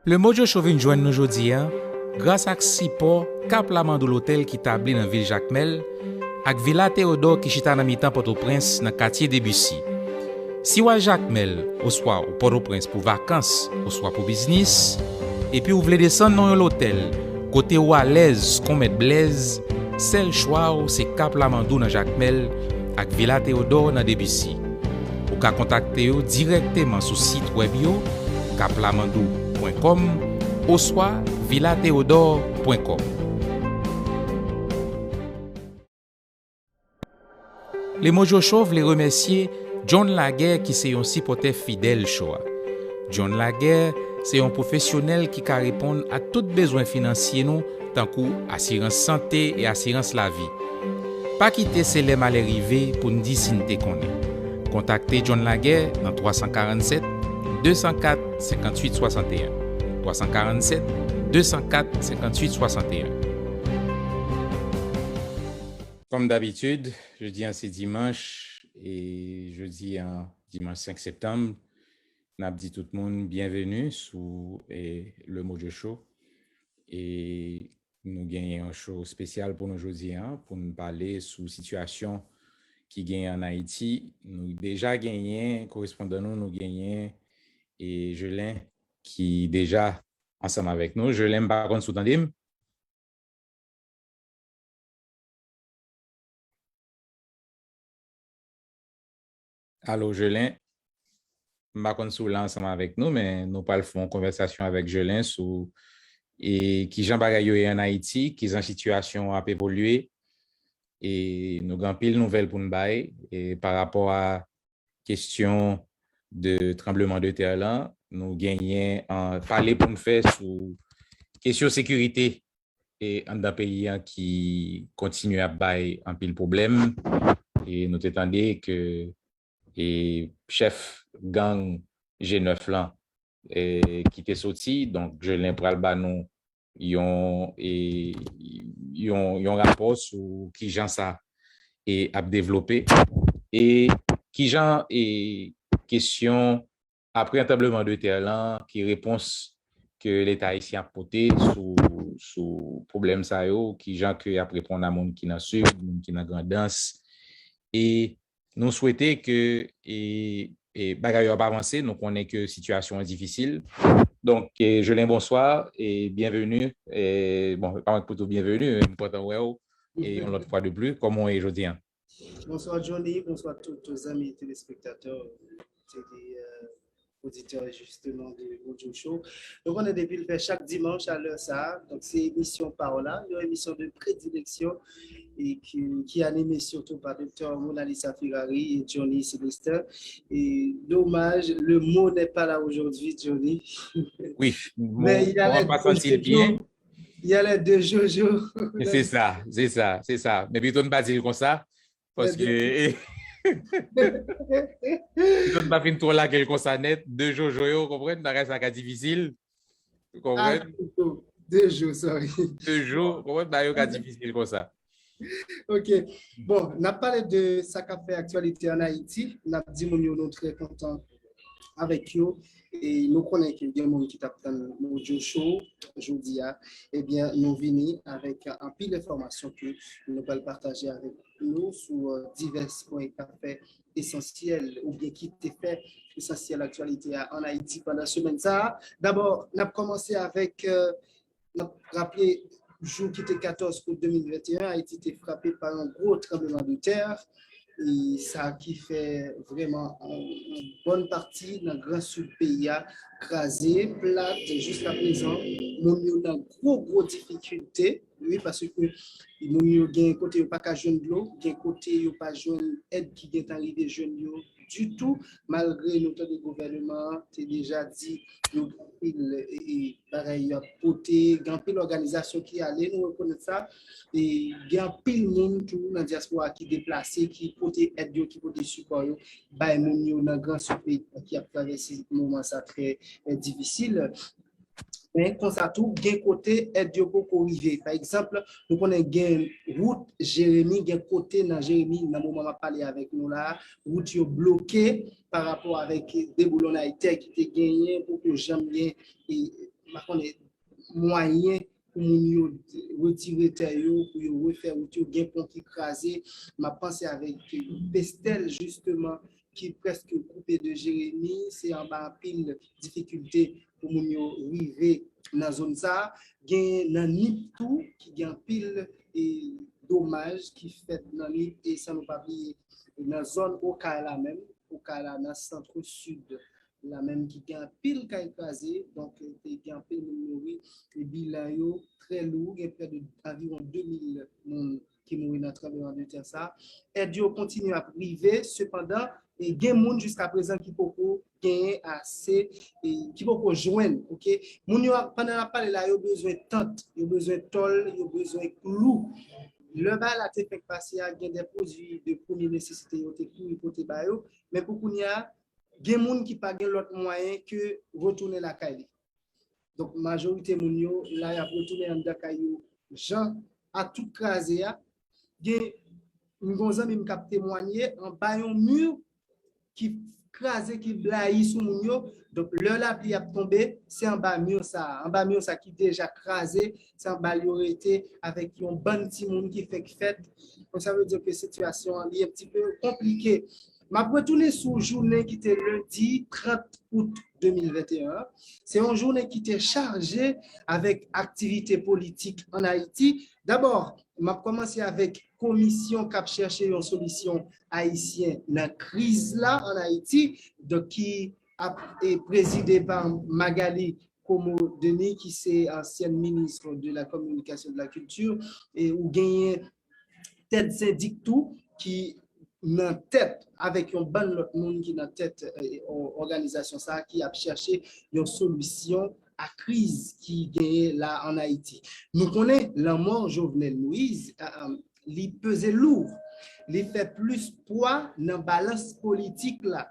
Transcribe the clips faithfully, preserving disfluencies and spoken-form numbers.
Le Mojo Show vin jwenn nou jodi a gras ak sipò Kap Lamandou Lotèl ki tabli nan vil Jakmèl ak Vila Teyodò ki chita nan mitan Pòtoprens nan katye Debisi. Si w al Jakmèl oswa ou Pòtoprens pou vakans oswa pou biznis, epi w vle desann nan yon lotèl kote w alèz kon Mèt Blèz, sèl chwa w se Kap Lamandou nan Jakmèl ak Vila Teyodò nan Debisi. Ou ka kontakte yo dirèkteman sou sit wèb yo, kap lamandou pwen kòm oswa vila teyodò pwen kòm. Le Mojo Show vle remèsye John Laguerre ki se yon sipòtè fidèl show a. John Laguerre se yon pwofesyonèl ki ka reponn a tout bezwen finansye nou, tankou asirans sante e asirans lavi. Pa kite se lè malè rive pou n di si n te konnen. Kontakte John Laguerre nan twa san karannsèt, de san kat, senkantuit swasanteyen. Twa san karannsèt, de san kat, senkantuit swasanteyen. Kòm dabitid, jodi a se dimanch, e jodi a, dimanch senk septanm, n ap di tout moun byenveni sou, e, Le Mojo Show. E nou genyen yon show espesyal pou nou jodi a, pou n pale sou sitiyasyon ki genyen ann Ayiti. Nou deja genyen korespondan nou, nou genyen, e, Gelin ki deja ansanm avèk nou. Gelin, m pa konn si w tande m. Alo, Gelin, m pa konn si w la ansanm avèk nou, men nou pral fè yon konvèsasyon avèk Gelin sou, e, kijan bagay yo ye ann Ayiti, kijan sitiyasyon an ap evolye. E nou gen anpil nouvèl pou n bay, e, pa rapò a kesyon de tranbleman de tè lan, nou genyen, an, pale pou n fè sou kesyon sekirite, e, anndan peyi an ki kontinye ap bay anpil pwoblèm. E nou te tande ke, e, chèf gang G nèf lan, e, ki te soti. Donk, Gelin pral ba nou yon, e, yon, yon rapò sou kijan sa, e, ap devlope. E kijan, e, kesyon apre tranbleman de tè lan, ki repons ke Leta ayisyen ap pote sou, sou pwoblèm sa yo, kijan ke y ap reponn a moun ki nan Sid, moun ki nan Grandans. E nou swete ke, e, e bagay yo ap avanse, nou konnen ke sitiyasyon an difisil. Donk, e, Gelin, bonswa, e byenveni. E, bon, pa mwen k pou di w byenveni, men m kontan wè w, e, yon lòt fwa de plis. Kòman w ye jodi a? Bonswa Johnny, bonswa tout zanmi telespektatè, tele, euh, oditè jisteman de Mojo Show. Nou konnen depi l fè chak dimanch a lè sa a, donk se emisyon pa w la, yon emisyon de predileksyon e ki, ki anime sitou pa Doktè Monalisa Ferrari e Johnny Sylvester. E domaj, le mot n'est pas là aujourd'hui, Johnny. Wi, men bon, y a les deux Jojo. Y a les deux Jojo. Se sa, se sa, se sa. Men pito n pa di l konsa. Paske, pito n pa fin twò lage l konsa nèt, de Jojo yo, w konprann, bagay sa ka difisil. Ou konprann? Ah, de Jo, sorry. De Jo, w konprann, bagay yo ka difisil konsa. Ok. Bon, n ap pale de sa k ap fè aktyalite ann Ayiti. N ap di moun yo nou trè kontan avèk yo. E nou konnen ke gen moun ki t ap tann Mojo Show jodi a. Ebyen, nou vini avèk anpil enfòmasyon ke nou pral pataje avèk nou sou, euh, divès pwen k ap fè esansyèl oubyen ki te fè esansyèl aktyalite a ann Ayiti pandan semèn sa a. Dabò, n ap kòmanse avèk, euh, n ap raple jou ki te katòz out de mil venteyen, Ayiti te frape pa yon gwo tranbleman de tè. E sa ki fè vrèman yon, yon bòn pati nan Gran Sid peyi a kraze, plat. Jiskaprezan, moun yo nan gwo, gwo difikilte. Wi, paske moun yo gen kote yo pa ka jwenn dlo, gen kote yo pa jwenn èd ki gentan rive jwenn yo ditou, malgre nou tande gouvènman an te deja di yo gen anpil, e, e, bagay y ap pote, gen anpil òganizasyon ki ale, nou rekonèt sa. E gen anpil moun tou nan dyaspora ki deplase, ki pote èd yo, ki pote sipò yo bay moun yo nan Gran Sid peyi a ki ap travèse moman sa trè, e, difisil. Men konsa tou, gen kote èd yo poko rive. Pa egzanp, nou konnen gen wout Jeremi, gen kote nan Jeremi, nan moman m ap pale avèk nou la, wout yo bloke pa rapò avèk deboulonnay tè ki te genyen, poko janm gen, e, m pa konnen, mwayen pou moun yo retire tè yo, pou yo refè wout yo, gen pon ki kraze. M ap panse avèk Pestèl, jisteman, ki prèske koupe de Jeremi, se anba anpil difikilte pou moun yo rive nan zòn sa a. Gen nan Nip tou, ki gen anpil e, domaj ki fèt nan Nip, e san nou pa bliye nan zòn Okay la menm, Okay la nan sant sid la menm ki gen anpil kay kraze, donk te gen anpil moun mouri, e bilan yo trè lou, gen prè de anviwon de mil moun ki mouri nan tranblemanntè sa. Èd yo kontinye ap rive, sepandan, e gen moun jiskaprezan ki poko genyen ase, e ki poko jwenn, oke? Moun yo, pandan n ap pale la, yo bezwen tant, yo bezwen tòl, yo bezwen klou. Lè bagay la te fèk pase a, gen de pwodui de premye nesesite yo te kouri pote ba yo, men pou kounye a, gen moun ki pa gen lòt mwayen ke retounen lakay li. Donk, majorite moun yo, la, y ap retounen anndan kay yo, jan a tout kraze a. Gen, m gen yon zanmi m k ap temwanye, anba yon mi ki kraze, ki blayi sou moun yo. Donk, lè lapli ap tonbe, se anba mi sa a. Anba mi sa a ki deja kraze, se anba l yo rete avèk yon bann timoun ki fèk fèt. Donk, sa vle di ke sitiyasyon an, li un petit peu konplike. M ap retounen sou jounen ki te lendi trant out de mil venteyen an. Se yon jounen ki te chaje avèk aktivite politik ann Ayiti. Dabò, m ap kòmanse avèk komisyon k ap chèche yon solisyon ayisyen nan kriz la ann Ayiti, donk ki ap, e, prezide pa Magalie Comeau Denis, ki se ansyèn minis de la communication et de la culture, e ou genyen Ted Syndic tou, ki nan tèt, avèk yon bann lòt moun ki nan tèt, e, o-, òganizasyon sa a ki ap chèche yon solisyon a kriz ki genyen la ann Ayiti. Nou konnen lanmò Jovenel Moïse, a, a, li peze lou, li fè plis pwa nan balans politik la.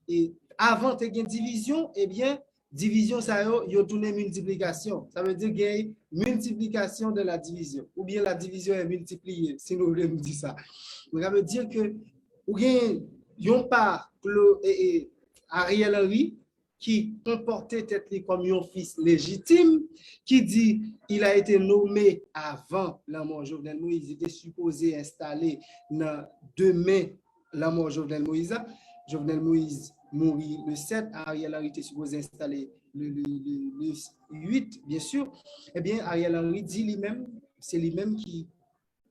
E avan te gen divizyon, ebyen, divizyon sa yo, yo tounen miltiplikasyon. Sa vle di gen multiplication de la division, oubyen la division est multipliée, si nou vle m di sa. Donk, sa vle di ke ou gen yon pa Clo-, e, e, Ariel Henry ki konpòte tèt li kòm yon fis lejitim, ki di il a été nommé avant la mort Jovenel Moïse, li te sipoze enstale nan demen lanmò Jovenel Moïse la. Jovenel Moïse mouri le sèt, Ariel Henry te sipoze enstale le, le, le, le uit, byen si. Ebyen, Ariel Henry di li menm, se li menm ki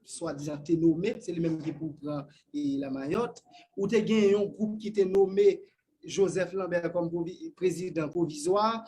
swadizan te nome, se li menm ki pou pran, e, la mayòt. Ou te gen yon gwoup ki te nome Joseph Lambert kòm pwovi-, prezidan pwovizwa.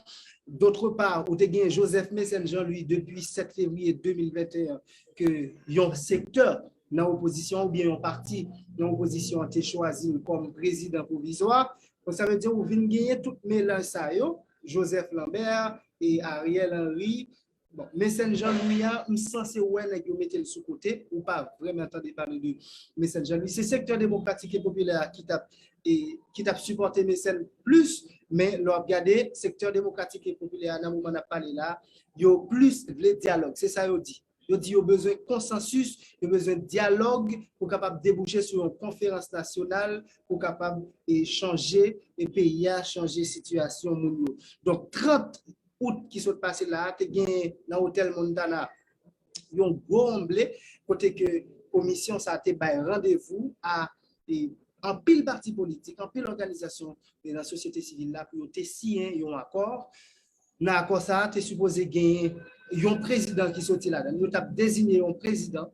D'autre part, ou te gen Joseph Mécène Jean Louis depi sèt fevriye de mil venteyen, ke yon sektè nan opozisyon oubyen yon pati nan opozisyon an te chwazi l kòm prezidan pwovizwa. Donk, sa vle di ou vin genyen tout melanj sa yo, Joseph Lambert e Ariel Henry. Bon, Mécène Jean Louis an, m sanse wè nèg yo mete l sou kote, ou pa vrèman tande pale de Mécène Jean Louis. Se sektè demokratik e popilè a ki t ap, e, ki t ap sipòte Mécène plis, men lè w ap gade, sektè demokratik e popilè a, nan moman n ap pale la, yo plis vle dyalòg. Se sa yo di. Yo di yo bezwen konsansis, yo bezwen dyalòg pou kapab debouche sou yon konferans nasyonal, pou kapab, e, chanje, e, peyi a, chanje sitiyasyon moun yo. Donk, trant out ki sot pase la a, te gen nan Otèl Montana yon gwo wonmble, kote ke komisyon sa a te bay randevou a, e, anpil pati politik, anpil òganizasyon, e, nan sosyete sivil la pou yo te siyen yon akò. Nan akò sa a, te sipoze genyen yon prezidan ki soti ladan l. Yo t ap deziye yon prezidan,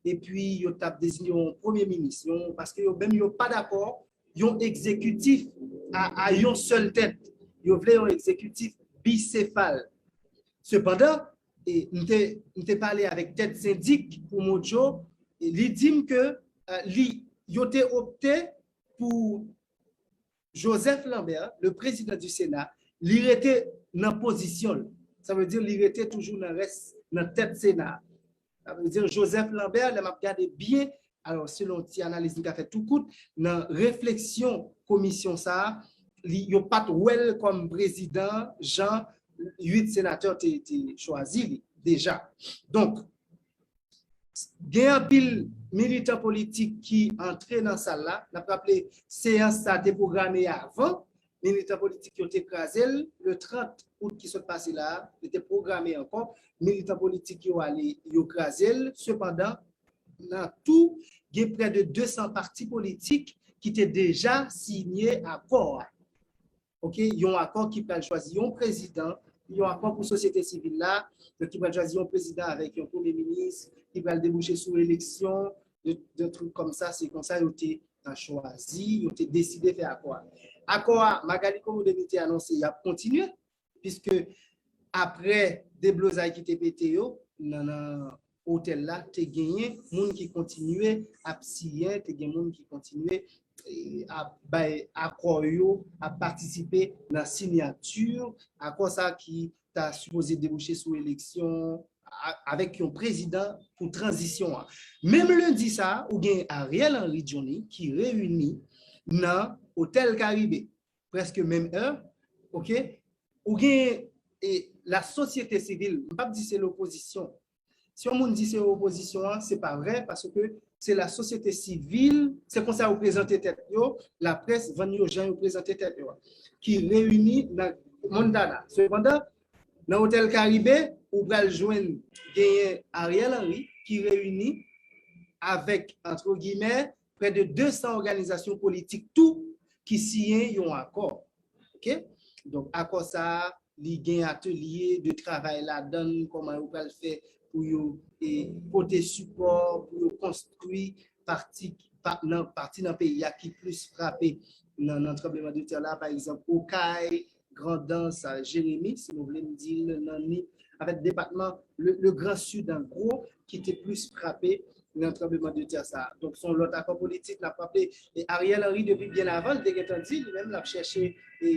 epi yo t ap deziye yon premye minis. Yon, paske yo menm yo pa dakò yon egzekitif a, a yon sèl tèt. Yo vle yon egzekitif bisefal. Sepandan, e, m te, m te pale avèk Ted Syndic pou Mojo, e li di m ke, e, li, yo te opte pou Joseph Lambert, le président du Sénat, li rete nan pozisyon l. Sa vle di li rete toujou nan rès, nan tèt Sena a. Sa vle di Joseph Lambert, lè m ap gade byen, alò, selon ti analiz m ka fè tou kout, nan refleksyon komisyon sa a, li, yo pa t wè l kòm prezidan jan uit senatè te, te chwazi li deja. Donk, gen anpil militan politik ki antre nan sal la. N ap raple, seyans sa te pwograme avan, militan politik yo te kraze l le trant out ki sot pase la a, li te pwograme ankò, militan politik yo ale, yo kraze l. Sepandan, nan tou, gen prè de de san pati politik ki te deja siyen akò a. Ok, yon akò ki pral chwazi yon prezidan, yon akò pou sosyete sivil la, donk ki pral chwazi yon prezidan avèk yon premye minis, ki pral debouche sou eleksyon, de, de trik kòm sa, se konsa yo te chwazi, yo te deside fè akò a. Akò a, Magalie Comeau-Denis te anonse y ap kontinye, piske apre deblozay ki te pete yo nan, nan otèl la, te genyen moun ki kontinye ap siyen, te gen moun ki kontinye eh, ap bay akò yo, ap patisipe nan siyati akò sa ki ta sipoze debouche sou eleksyon avèk yon prezidan pou tranzisyon an. Menm lendi sa, ou gen Ariel Henry Johnny ki reyini nan Otèl Karibe, prèske menm è, ok? Ou gen e, la sosyete sivil, m p ap di se lopozisyon. Si yon moun di se opozisyon an, se pa vre, paske se la sosyete sivil, se konsa yo prezante tèt yo, laprès vann yo jan yo prezante tèt yo a, ki reyini nan Montana. Sepandan, nan Otèl Karibe, ou pral jwenn genyen Ariel Henry ki reyini avèk, antre gimè, prè de de san òganizasyon politik tou ki siyen yon akò. Ok? Donk, akò sa a, li gen atelye de travay ladan l, kòman yo pral fè pou yo e, pote sipò, pou yo konstwi pati, pa, nan, pati nan peyi a ki plis frape nan, nan tranbleman de tè la, pa egzanp, Okay, Grandans, Jeremi, si nou vle m di l nan ni, avèk depatman le, le Gran Sid an gwo ki te plis frape nan tranbleman de tè sa. Donk, se yon lòt akò politik, n ap raple, e Ariel Henry, depi byen avan, li te gentan di, li menm, l ap chèche e,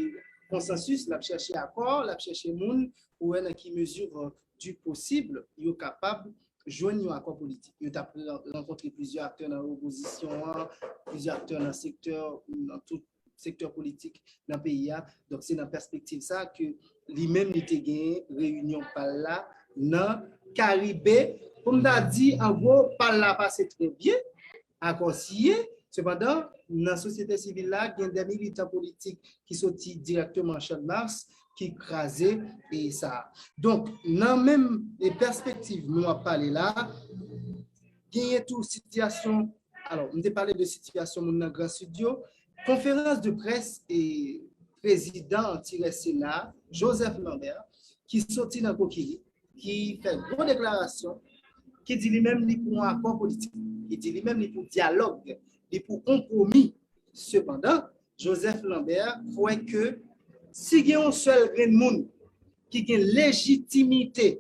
konsansis, l ap chèche akò, l ap chèche moun pou wè nan ki mezi, euh, du possible, yo kapab jwenn yon akò politik. Yo t ap rankontre plizyè aktè nan opozisyon an, plizyè aktè nan sektè, nan tout sektè politik nan peyi a. Donk, se nan pèspektiv sa ke li menm li te gen reyinyon pa l la nan Karibe. Pou m ta di, an gwo, pa l la pase trè byen, akò siyen. Sepandan, nan sosyete sivil la, gen de militan politik ki soti dirèkteman Channmas ki kraze e sa. Donk, nan menm e pèspektiv nou ap pale la, genyen tou sitiyasyon, alò, m te pale de sitiyasyon moun nan Gran Sid yo, konferans de près e prezidan antirès Sena, Joseph Lambert, ki soti nan kokiyi, ki fè gwo deklarasyon, ki di li menm li pou yon akò politik, ki di li menm li pou dyalòg, li pou konpwomi. Sepandan, Joseph Lambert kwè ke si gen yon sèl grenn moun ki gen lejitimite,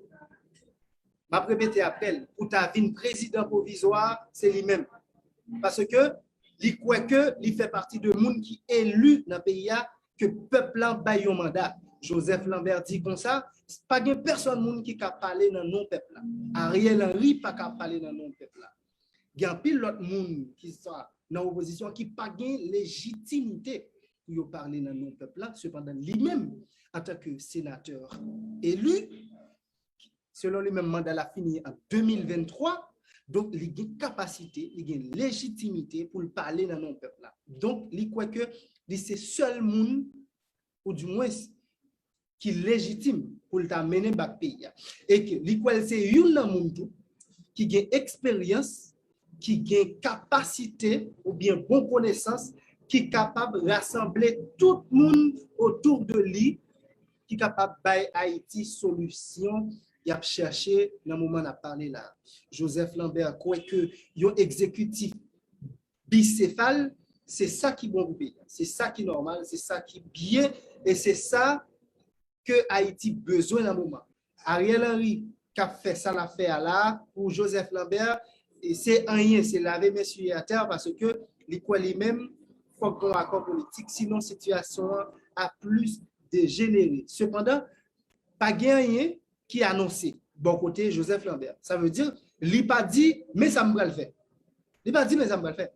m ap repete apre l, pou ta vin prezidan pwovizwa, se li menm. Paske li kwè ke li fè pati de moun ki eli nan peyi a, ke pèp la bay yon manda. Joseph Lambert di konsa, pa gen pèsòn moun ki ka pale nan non pèp la. Ariel Henry pa ka pale nan non pèp la. Gen anpil lòt moun ki sa nan opozisyon ki pa gen lejitimite pou yo pale nan non pèp la. Sepandan, li menm, antanke senatè eli, selon li menm, manda l ap fini an de mil venntwa, donk li gen kapasite, li gen lejitimite pou l pale nan non pèp la. Donk, li kwè ke li se sèl moun, ou dimwens, ki lejitim pou l ta mennen bak peyi a. E ke li kwè l se youn nan moun tou ki gen eksperyans, ki gen kapasite oubyen bon konesans, ki kapab rasanble tout moun otou de li, ki kapab bay Ayiti solisyon y ap chèche nan moman n ap pale la. Joseph Lambert kwè ke yon egzekitif bisefal, se sa ki bon pou peyi a. Se sa ki nòmal, se sa ki byen, e se sa ke Ayiti bezwen nan moman. Ariel Henry k ap fè sa l ap fè a la, pou Joseph Lambert, e se anyen, se lave men sou atè, paske li kwè li menm, fòk gen yon akò politik, sinon sitiyasyon an ap plis dejenere. Sepandan, pa gen anyen ki anonse bò kote Joseph Lambert. Sa vle di, li pa di, men sa m pral fè. Li pa di, men sa m pral fè.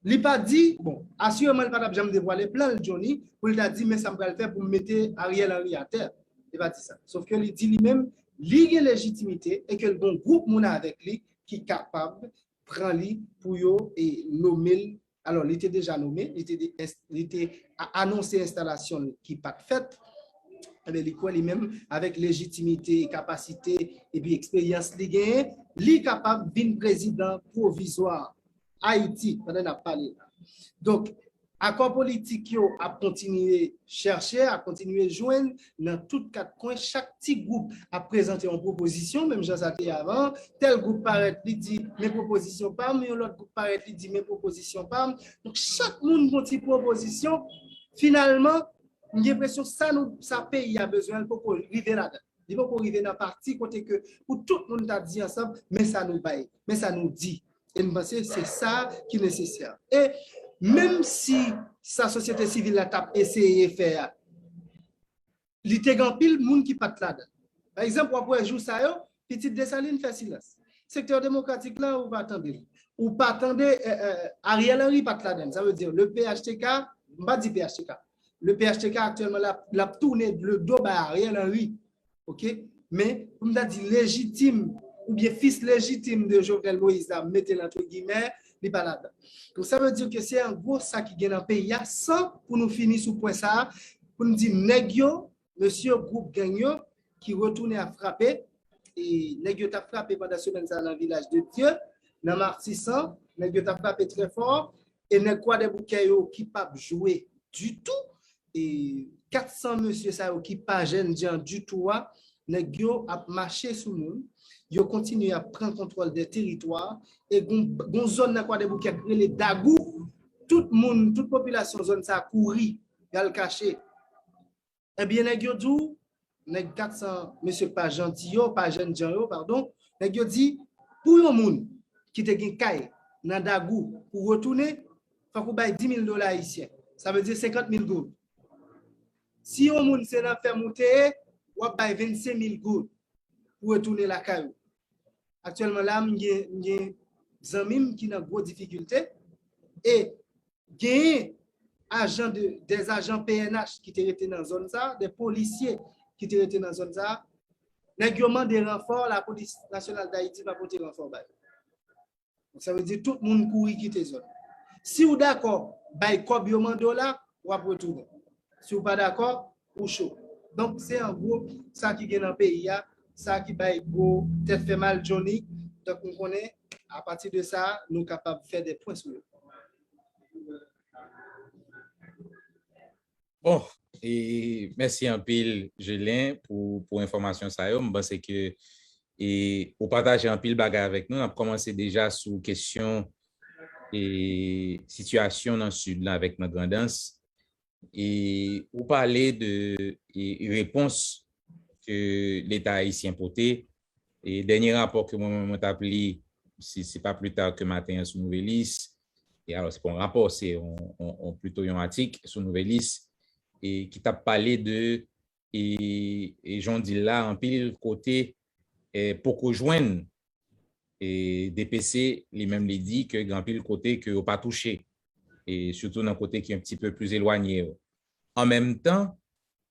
Li pa di, bon, asireman, li pa t ap janm devwale plan l, Johnny, pou l ta di, men sa m pral fè pou m mete Ariel Henry atè. Li pa di sa. Sof ke li di li menm, li gen lejitimite e ke l gen yon gwoup moun avèk li ki kapab pran li pou yo e nome l Alò, li te deja nome, li te, de, li te anonse enstalasyon l ki pa t fèt. Ebyen, li kwè li menm, avèk lejitimite, kapasite, epi eksperyans li genyen, li kapab vin prezidan pwovizwa Ayiti pandan n ap pale la. Donk, akò politik yo ap kontinye chèche, ap kontinye jwenn nan tout kat kwen. Chak ti gwoup ap prezante yon pwopozisyon, menm jan sa te ye avan. Tèl gwoup parèt, li di, men pwopozisyon pa m, yon lòt gwoup parèt, li di, men pwopozisyon pa m. Donk, chak moun gon ti pwopozisyon. Finalman, m gen enpresyon sa nou, sa peyi a bezwen, l poko rive ladan. Li poko rive nan pati kote ke pou tout moun ta di ansanm, men sa nou bay, men sa nou di. E m panse se sa ki nesesè. E menm si sa sosyete sivil la t ap eseye fè a, li te gen anpil moun ki pa t ladan. Pa egzanp, w ap wè jou sa yo, pitit Desalin fè silans. Sektè demokratik la, ou pa tande l. Ou pa tande, eh, eh, Ariel Henry pa t ladan. Sa vle di, le P H T K, m pa di P H T K. Le P H T K aktyèlman, l ap, l ap tounen le do bay Ariel Henry. Oke? Men, pou m ta di lejitim oubyen fis lejitim de Jovenel Moïse la, m mete l antre gimè, li pa ladan. Donk, sa vle di ke se an gwo sa ki gen nan peyi a, san pou nou fini sou pwen sa a, pou n di nèg yo, mesye gwoup gang yo, ki retounen ap frape, e nèg yo t ap frape pandan semèn sa a nan Vilaj de Dye, nan Matisan, nèg yo t ap frape trè fò, e nèg Kwadèboukè yo ki p ap jwe ditou, e kat san mesye sa yo ki pa jènjan ditou a, nèg yo ap mache sou moun, yo kontinye ap pran kontwòl de teritwa, e gon, gon zòn nan Kwadèboukè k rele Dagou, tout moun, tout popilasyon zòn sa a kouri, y al kache. Ebyen, nèg yo di w, nèg kat san mesye k pa janti yo, pa jènjan yo, padon, nèg yo di, pou yon moun ki te gen kay nan Dagou pou retounen, fòk ou bay dis mil dola ayisyen. Sa vle di senkant mil goud. Si yon moun se nan fèm ou te ye, w ap bay vennsenk mil goud pou retounen lakay ou. Aktyèlman la, m gen, m gen zanmi m ki nan gwo difikilte, e genyen ajan de, des agents P N H ki te rete nan zòn sa, des policiers ki te rete nan zòn sa, nèg yo mande ranfò, Lapolis Nasyonal Dayiti pa pote ranfò ba yo. Sa vle di tout moun kouri kite zòn. Si w dakò bay kòb yo mande w la, w ap retounen. Si w pa dakò, ou cho. Donk, se an gwo sa ki gen nan peyi a, sa ki bay gwo tèt fè mal Johnny. Donk, m konnen, apati de sa, nou kapab fè de pwen sou yo. Bon, e mèsi anpil, Jelin, pou, pou enfòmasyon sa yo. M panse ke e, ou pataje anpil bagay avèk nou. N ap kòmanse deja sou kesyon e, sitiyasyon nan Sid la avèk nan Grandans. E, ou pale de e, repons ke Leta ayisyen pote. E, dènye rapò ke mwen menm mwen t ap li, si se pa pli ta ke maten an sou Nouvèlis, e alò, se pa yon rapò, se yon, yon, yon, plito yon atik sou Nouvèlis, e ki t ap pale de e, e jan w di l la, anpil kote e, poko jwenn e, D P C, li menm li di ke gen anpil kote ke yo pa touche, e sitou nan kote ki yon ti pe pli elwanye yo. An menm tan,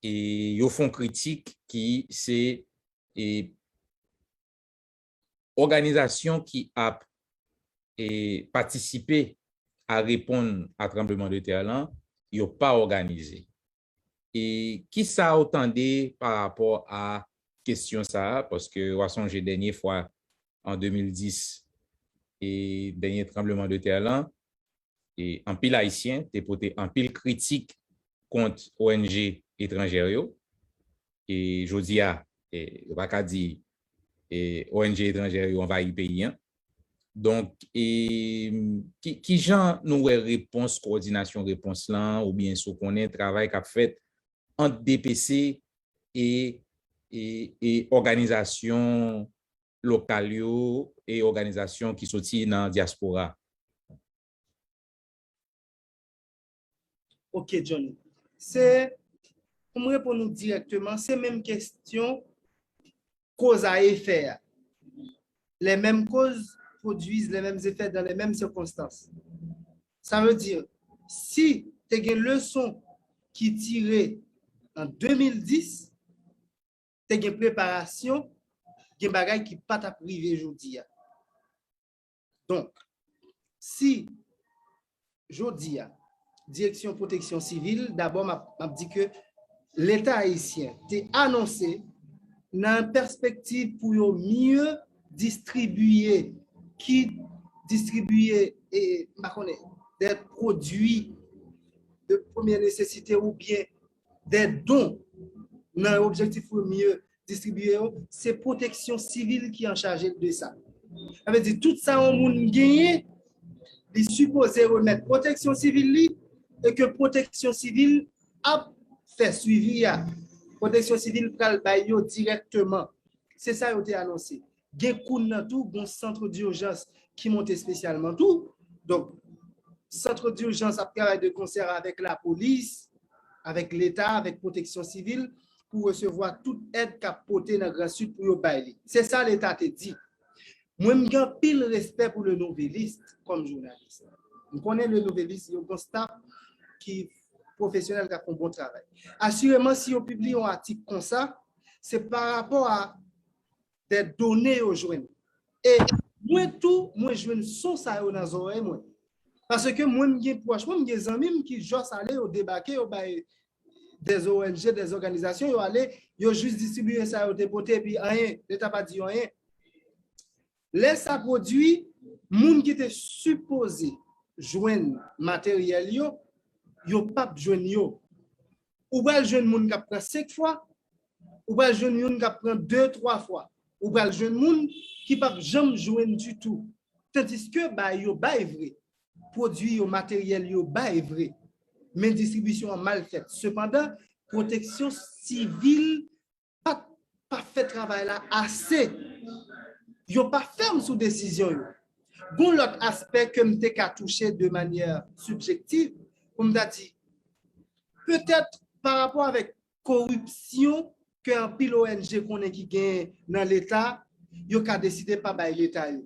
e, yo fè yon kritik ki se e, òganizasyon ki ap e, patisipe a reponn a tranbleman de tè lan, yo pa òganize. E kisa w tande pa rapò a kesyon sa a? Paske w a sonje dènye fwa an de mil dis, e dènye tranbleman de tè lan, e anpil Ayisyen te pote anpil kritik kont O N G etranjè yo. E jodi a, e, yo pa ka di e, O N G etranjè yo anvayi peyi an. Donk, e, ki, ki jan nou wè repons, kowòdinasyon repons lan, oubyen si w konnen travay k ap fèt ant D P C e, e, e òganizasyon lokal yo e òganizasyon ki soti nan dyaspora? Ok, Johnny. Se, pou m reponn ou dirèkteman, se menm kesyon koz a efè a. Les mêmes causes produisent les mêmes effets dans les mêmes circonstances. Sa vle di, si te gen leson ki tire an de mil dis, te gen preparasyon, gen bagay ki pa t ap rive jodi a. Donk, si jodi a, Direksyon Pwoteksyon Sivil, dabò, m ap, m ap di ke Leta ayisyen te anonse nan pèspektiv pou yo mye distribiye, ki distribiye, e, m pa konnen, de pwodui de premyè nesesite oubyen de don nan objektif pou mye distribiye yo, se pwoteksyon sivil ki an chaje de sa. Sa vle di, tout sa yon moun genyen, li sipoze remèt pwoteksyon sivil li, e ke pwoteksyon sivil ap fè swivi a. Pwoteksyon sivil pral bay yo dirèkteman. Se sa yo te anonse. Gen kounye a tou, gen sant dijans ki monte espesyalman tou. Donk, sant dijans ap travay de konsè avèk lapolis, avèk Leta, avèk pwoteksyon sivil, pou resevwa tout èd k ap pote nan Gran Sid pou yo bay li. Se sa Leta te di. Mwen, m gen anpil respè pou Le Nouvelliste kòm jounalis. M konnen Le Nouvelliste, yo gen yon staff ki pwofesyonèl, k ap fè yon bon travay. Asireman, si yo pibliye yon atik konsa, se pa rapò a de done yo jwenn. E mwen tou, mwen jwenn son sa yo nan zòrèy mwen. Paske mwen, m gen pwòch mwen, m gen zanmi m ki jòs ale, yo debake, yo bay de O N G, de òganizasyon, yo ale, yo jis distribiye sa yo te pote, epi anyen, Leta pa di yo anyen. Lè sa pwodui, moun ki te sipoze jwenn materyèl yo, yo p ap jwenn yo. Ou pral jwenn moun k ap pran senk fwa, ou pral jwenn moun k ap pran de, twa fwa. Ou pral jwenn moun ki p ap janm jwenn ditou. Tandiske bay yo bay vre. Pwodui yo, materyèl yo bay vre. Men distribisyon an mal fèt. Sepandan, pwoteksyon sivil pa, pa fè travay la ase. Yo pa fèm sou desizyon yo. Gon lòt aspè ke m te ka touche de manyè sibjektif, pou m ta di, petèt pa rapò avèk koripsyon ke anpil O N G konnen ki gen nan Leta, yo ka deside pa bay Leta yo.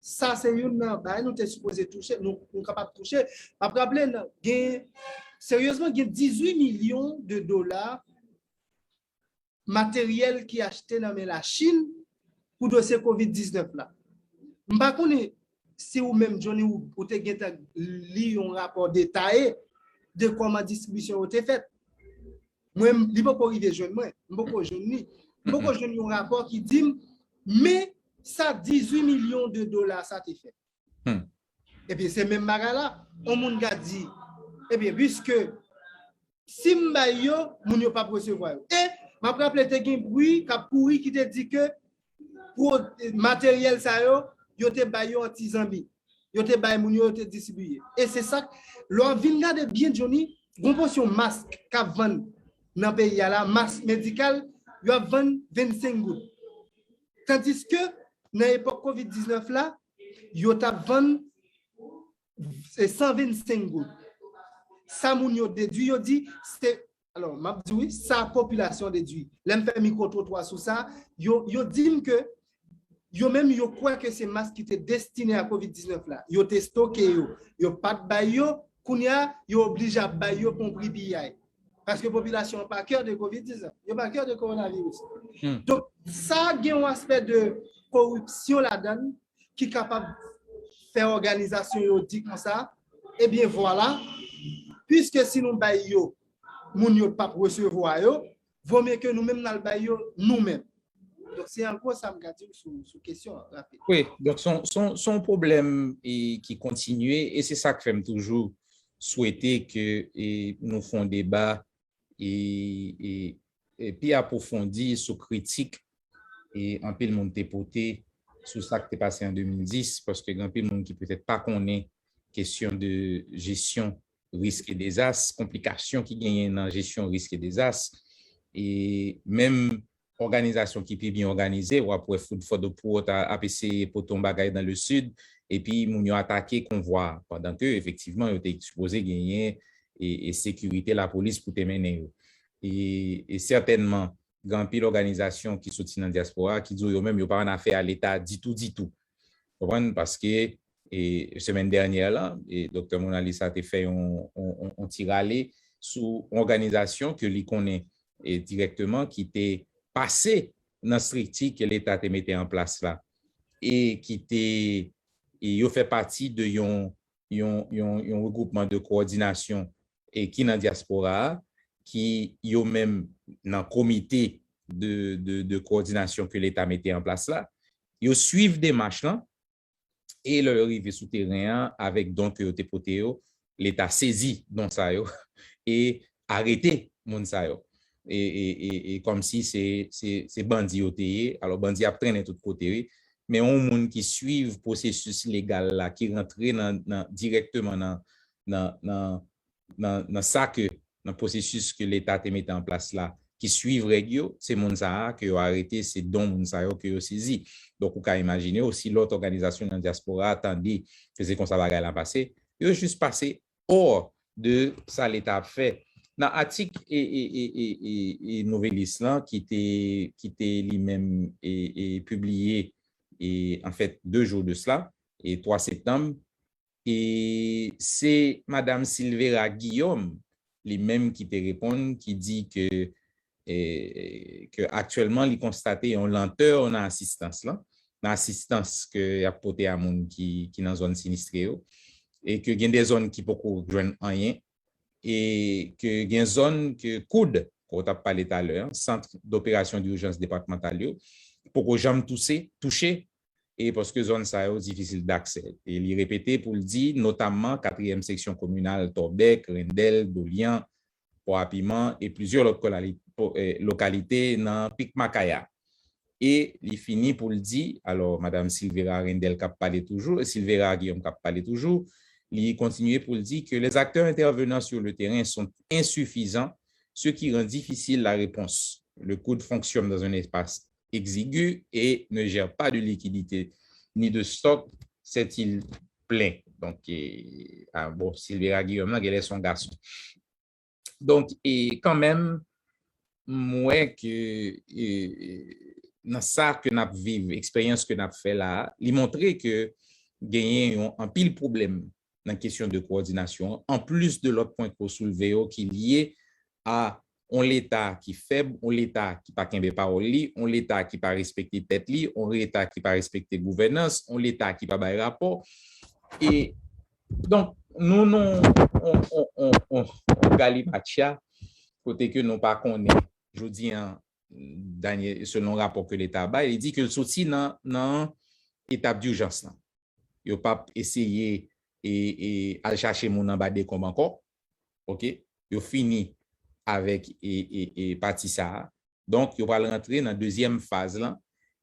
Sa se youn nan bagay nou te sipoze touche, nou, nou kapab touche. M ap raple, nan, gen, seryezman, gen dizuit milyon de dola materyèl ki achte nan men Lachin pou dosye kovid diznèf la. M pa konnen si ou menm, Johnny, ou, ou te gentan li yon rapò detaye de kòman distribisyon yo te fèt. Mwen, li poko rive jwenn mwen. M poko jwenn li. M poko jwenn yon rapò ki di m, men sa dizuit milyon de dola sa te fè. Hmm. Ebyen, se menm bagay la. Yon moun ka di, ebyen, piske si m bay yo, moun yo p ap resevwa yo. E m ap raple, te gen bri k ap kouri ki te di ke pou materyèl sa yo, yo te bay yo an ti zanmi. Yo te bay moun yo, yo te distribiye. E se sa, lè w vin gade byen, Johnny, gon pòsyon mask k ap vann nan peyi a la, mask medikal, yo ap vann vennsenk goud. Tandiske nan epòk kovid diznèf la, yo t ap vann se san vennsenk goud. Sa moun yo dedui, yo di, se, alò, m ap di wi, sa popilasyon dedui. Lè m fè mikwo twotwa sou sa, yo, yo di m ke yo menm, yo kwè ke se mask ki te destine a kovid diznèf la. Yo te stoke yo, yo pa t bay yo, kounye a, yo oblije ap bay yo pou yon pri piyay. Paske popilasyon an pa kè de kovid diznèf, yo pa kè de kowonaviris. Hmm. Donk, sa gen yon aspè de koripsyon ladan l ki kapab fè òganizasyon yo di konsa, ebyen vwala, piske si nou bay yo, moun yo p ap resevwa yo, vo mye ke nou menm n al bay yo nou menm. Donk, se an gwo sa m ka di w sou, sou kesyon an, rapid. Wi, donk, se yon, se yon, se yon pwoblèm e, ki kontinye, e se sa k fè m toujou swete ke e, nou fè yon deba e, e, e pi apwofondi sou kritik e anpil moun te pote sou sa k te pase an de mil dis, paske gen anpil moun ki petèt pa konnen kesyon de jesyon risk e dezas, konplikasyon ki genyen nan jesyon risk e dezas. E menm òganizasyon ki pi byen òganize, w ap wè Food for the Poor ta, ap eseye pote yon bagay nan le sid, epi moun yo atake konvwa a, pandan ke, efektivman, yo te sipoze genyen e, e sekirite lapolis pou te mennen yo. E, e sètènman, gen anpil òganizasyon ki soti nan dyaspora ki di w yo menm yo pa ann afè a Leta ditou, ditou. Konprann? Paske, e, semèn dènyè la, e, Doktè Monalisa te fè yon, yon, yon, yon ti rale sou yon òganizasyon ke li konnen, e, dirèkteman, ki te pase nan estrikti ke Leta te mete an plas la, e ki te, e yo fè pati de yon yon, yon, yon regwoupman de kowòdinasyon e ki nan dyaspora a, ki yo menm nan komite de, de, de kowòdinasyon ke Leta mete an plas la, yo swiv demach lan, e lè yo rive sou teren an, avèk don ke yo te pote yo, Leta sezi don sa yo e arete moun sa yo. E, e, e, e kòmsi se, se, se bandi yo te ye. Alò, bandi ap trennen tout kote, wi. Men yon moun ki swiv pwosesis legal la, ki rantre nan, nan, dirèkteman nan, nan, nan, nan, nan sa ke, nan pwosesis ke Leta te mete an plas la, ki swiv règ yo, se moun sa a ke yo arete, se don moun sa yo ke yo sezi. Donk, ou ka imajine w, si lòt òganizasyon nan dyaspora a tande ke se konsa bagay la pase, yo jis pase hors de sa Leta ap fè. Nan atik e, e, e, e, e, e Nouvelliste lan, ki te, ki te li menm e, e pibliye, e, anfèt, de jou de sela, e twa septanm, e se Madam Silvera Guillaume, li menm ki te reponn, ki di ke, e, ke aktyèlman li konstate yon lantè nan asistans lan, nan asistans ke y ap pote a moun ki, ki nan zòn sinistre yo, e ke gen de zòn ki poko jwenn anyen, e ke gen zòn ke koud, ke w t ap pale talè, Centre d'Opérations d'Urgence Départemental yo, poko janm touse, touche, e paske zòn sa yo difisil daksè. E li repete pou l di, notamman katriyèm seksyon kominal Tòbèk, Rendèl, Dolyan, Pò a Piman e plizyè lòt kolali-, po-, eh, lokalite nan Pik Makaya. E li fini pou l di, alò, Madam Silvera Rendel k ap pale toujou, Silvera Guillaume k ap pale toujou, li kontinye pou l di que les acteurs intervenant sur le terrain sont insuffisants, ce qui rend difficile la réponse. Le koud fonctionne dans un espace exigu et ne gère pas de liquidité ni de stock, c'est-il plein. Donk, e, a, bon, Silvera Guillaume nan genlè se yon gason. Donk, e, kanmenm, m wè ke, e, nan sa ke n ap viv, eksperyans ke n ap fè la a, li montre ke genyen yon anpil pwoblèm nan kesyon de kowòdinasyon an, anplis de lòt pwen ke w soulve yo ki lye a yon Leta ki fèb, yon Leta ki pa kenbe pawòl li, yon Leta ki pa respekte tèt li, yon Leta ki pa respekte gouvènans, yon Leta ki pa bay rapò. E, donk, nou, nou, on, on, on, on, on galimatya, kote ke nou pa konnen, jodi an, dènye, selon rapò ke Leta bay, li di ke l soti nan, nan etap dijans lan. Yo p ap eseye e, e al chache moun anba dekonb ankò. Oke? Yo fini avèk e, e, e pati sa a. Donk, yo pral rantre nan dezyèm faz lan,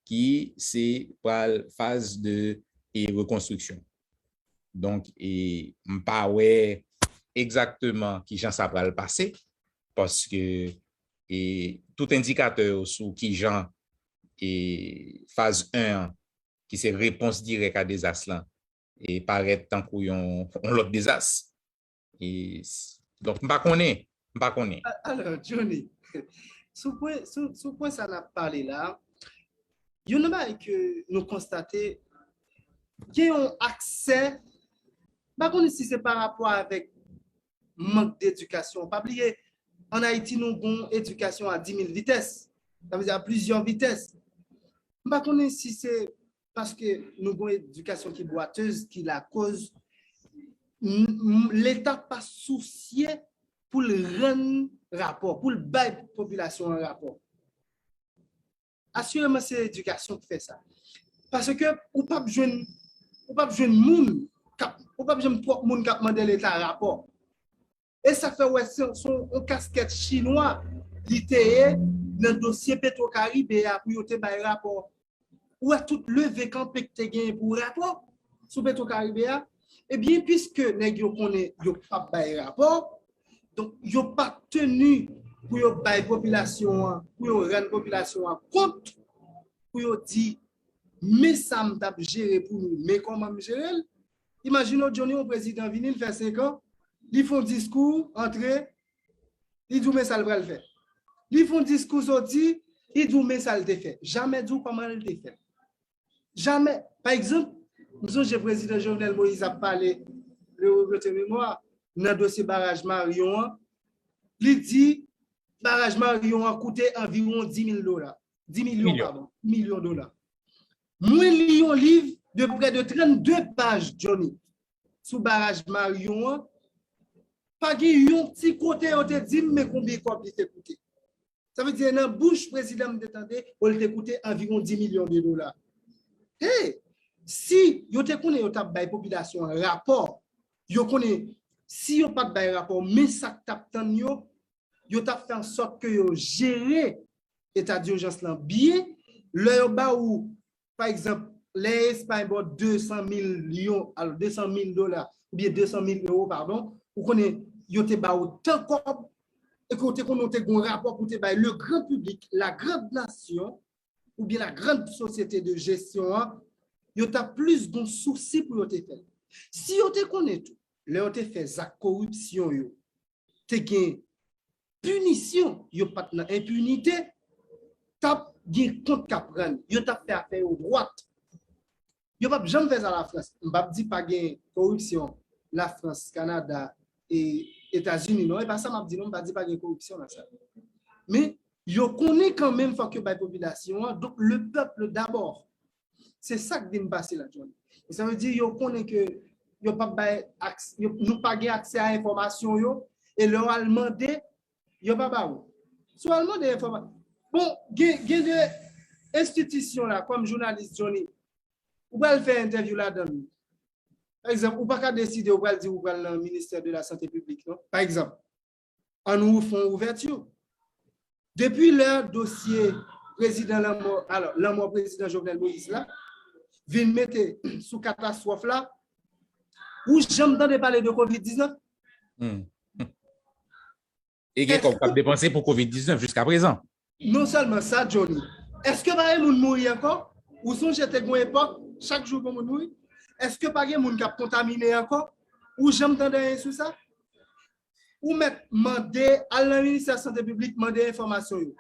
ki se pral faz de e, rekonstriksyon. Donk, e, m pa wè egzakteman kijan sa pral pase, paske e, tout endikatè yo sou kijan e, faz en an, ki se repons dirèk a dezas lan, e parèt tankou yon, yon lòt dezas. E, s-, donk, m pa konnen, m pa konnen. A-, alò, Johnny, sou pwen, sou, sou pwen sa n ap pale la, youn nan bagay ke nou konstate, gen yon aksè, m pa konnen si se pa rapò avèk mank de edikasyon. Pa bliye, ann Ayiti, nou gon edikasyon a dis mil vitès. Sa vle di a plizyè vitès. M pa konnen si se paske nou gon edikasyon ki bwatez, ki lakoz m-, m-, Leta pa sousye pou l rann rapò, pou l bay popilasyon an rapò. Asireman, se edikasyon k fè sa. Paske ou p ap jwenn, ou p ap jwenn moun, k ap, ou p ap jwenn pwòp moun k ap mande Leta rapò. E sa k fè w wè se, se yon kaskèt chinwa li te ye nan dosye Petro Caribe a pou yo te bay rapò. Ou wè tout leve kanpe k te genyen pou rapò sou Petro Caribe a? Ebyen, piske nèg yo konnen yo p ap bay rapò, donk yo pa teni pou yo bay popilasyon an, pou yo rann popilasyon an kont, pou yo di, men sa m t ap jere pou nou, men kòman m jere l. Imajine w, Johnny, yon prezidan vini, l fè senk an, li fè yon diskou, antre, li di w men sa l pral fè. Li fè yon diskou soti, li di w men sa l te fè. Jamè di w kòman l te fè. Jamè. Pa egzanp, m sonje prezidan Jovenel Moïse ap pale, le regretter mémoire, nan dosye baraj Marion an, li di baraj Marion an koute anviwon dis mil dola. Dis milyon, padon, milyon dola. Mwen li yon liv de près de trannde paj, Johnny. sou baraj Marion an, pa gen yon ti kote yo te di m men konbyen kòb li te koute. Sa vle di nan bouch prezidan m te tande, bon, li te koute anviwon dis milyon de dola. Hey! Si yo te konnen yo t ap bay popilasyon an rapò, yo konnen si yo pa t bay rapò, men sa k t ap tann yo, yo t ap fè ansòt ke yo jere eta dijans lan byen. Lè yo ba ou, pa egzanp, lè Espay ba w de san milyon, alò, de san mil dola, oubyen de san mil ewo, padon, ou konnen yo te ba w tan kòb, e ke w te konnen w te gen yon rapò pou w te bay le grand public, la grande nation, oubyen la grande société de gestion an, yo t ap plis gen sousi pou yo te fè l. Si yo te konnen tou, lè yo te fè zak koripsyon yo, te gen pinisyon, yo pa t nan enpinite, t ap gen kont k ap rann, yo t ap fè afè yo dwat. Yo p ap janm fè sa Lafrans. M p ap di pa gen koripsyon Lafrans, Kanada e Etazini, non. E pa sa m ap di, non, m pa di pa gen koripsyon nan sa. Men, yo konnen kanmenm fòk yo bay popilasyon an, donk, le peuple d'abord. Se sa k vin pase la, Johnny. E sa vle di, yo konnen ke yo p ap bay aks-, yo, nou pa gen aksè a enfòmasyon yo, e lè yo al mande, yo pa ba ou. Si w al mande enfòma-, bon, gen, gen de enstitisyon la, kòm jounalis Johnny, ou pral fè entèvyou ladan l. Pa egzanp, ou pa ka deside ou pral di ou pral nan ministè de la sante piblik, non? Pa egzanp, ann ou fè yon ouvèti. Depi lè dosye prezidan lanmò, alò, lanmò prezidan Jovenel Moïse la, vin mete sou katastwòf la, ou janm tande pale de kovid diznèf? Hmm. E gen kòb k ap depanse pou kovid diznèf jiska prezan. Non sèlman sa, Johnny, èske pa gen moun mouri ankò? Ou sonje te gen yon epòk, chak jou gen moun mouri? Èske pa gen moun k ap kontamine ankò? Ou janm tande anyen sou sa? Ou mèt mande, al nan ministè sante piblik, mande enfòmasyon yo.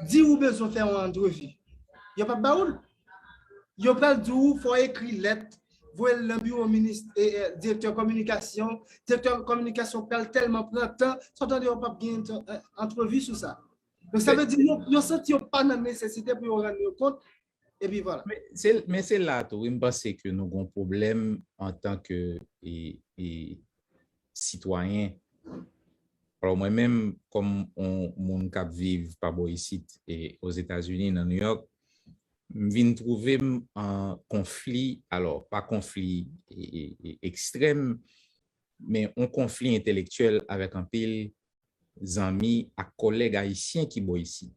Di ou bezwen fè yon antrevi. Yo p ap ba ou l. Yo pral di ou fò w ekri lèt, voye l nan biwo minis, e, e, direktè kominikasyon. Direktè kominikasyon pral tèlman pran tan, sa w tande yo p ap gen ant-, e, antrevi sou sa. Donk, sa vle di, yo, yo santi yo pa nan nesesite pou yo rann yo kont, epi vwala. Men se, men se la tou, wi, m panse ke nou gen yon pwoblèm antanke, e, e, sitwayen. Alò, mwen menm, kòm yon moun k ap viv pa bò isit, e, Ozetazini, nan New York, m vin twouve m an konfli, alò, pa konfli, e, e, e, ekstrèm, men yon konfli entèlektyèl avèk anpil zanmi ak kòlèg ayisyen ki bò isit.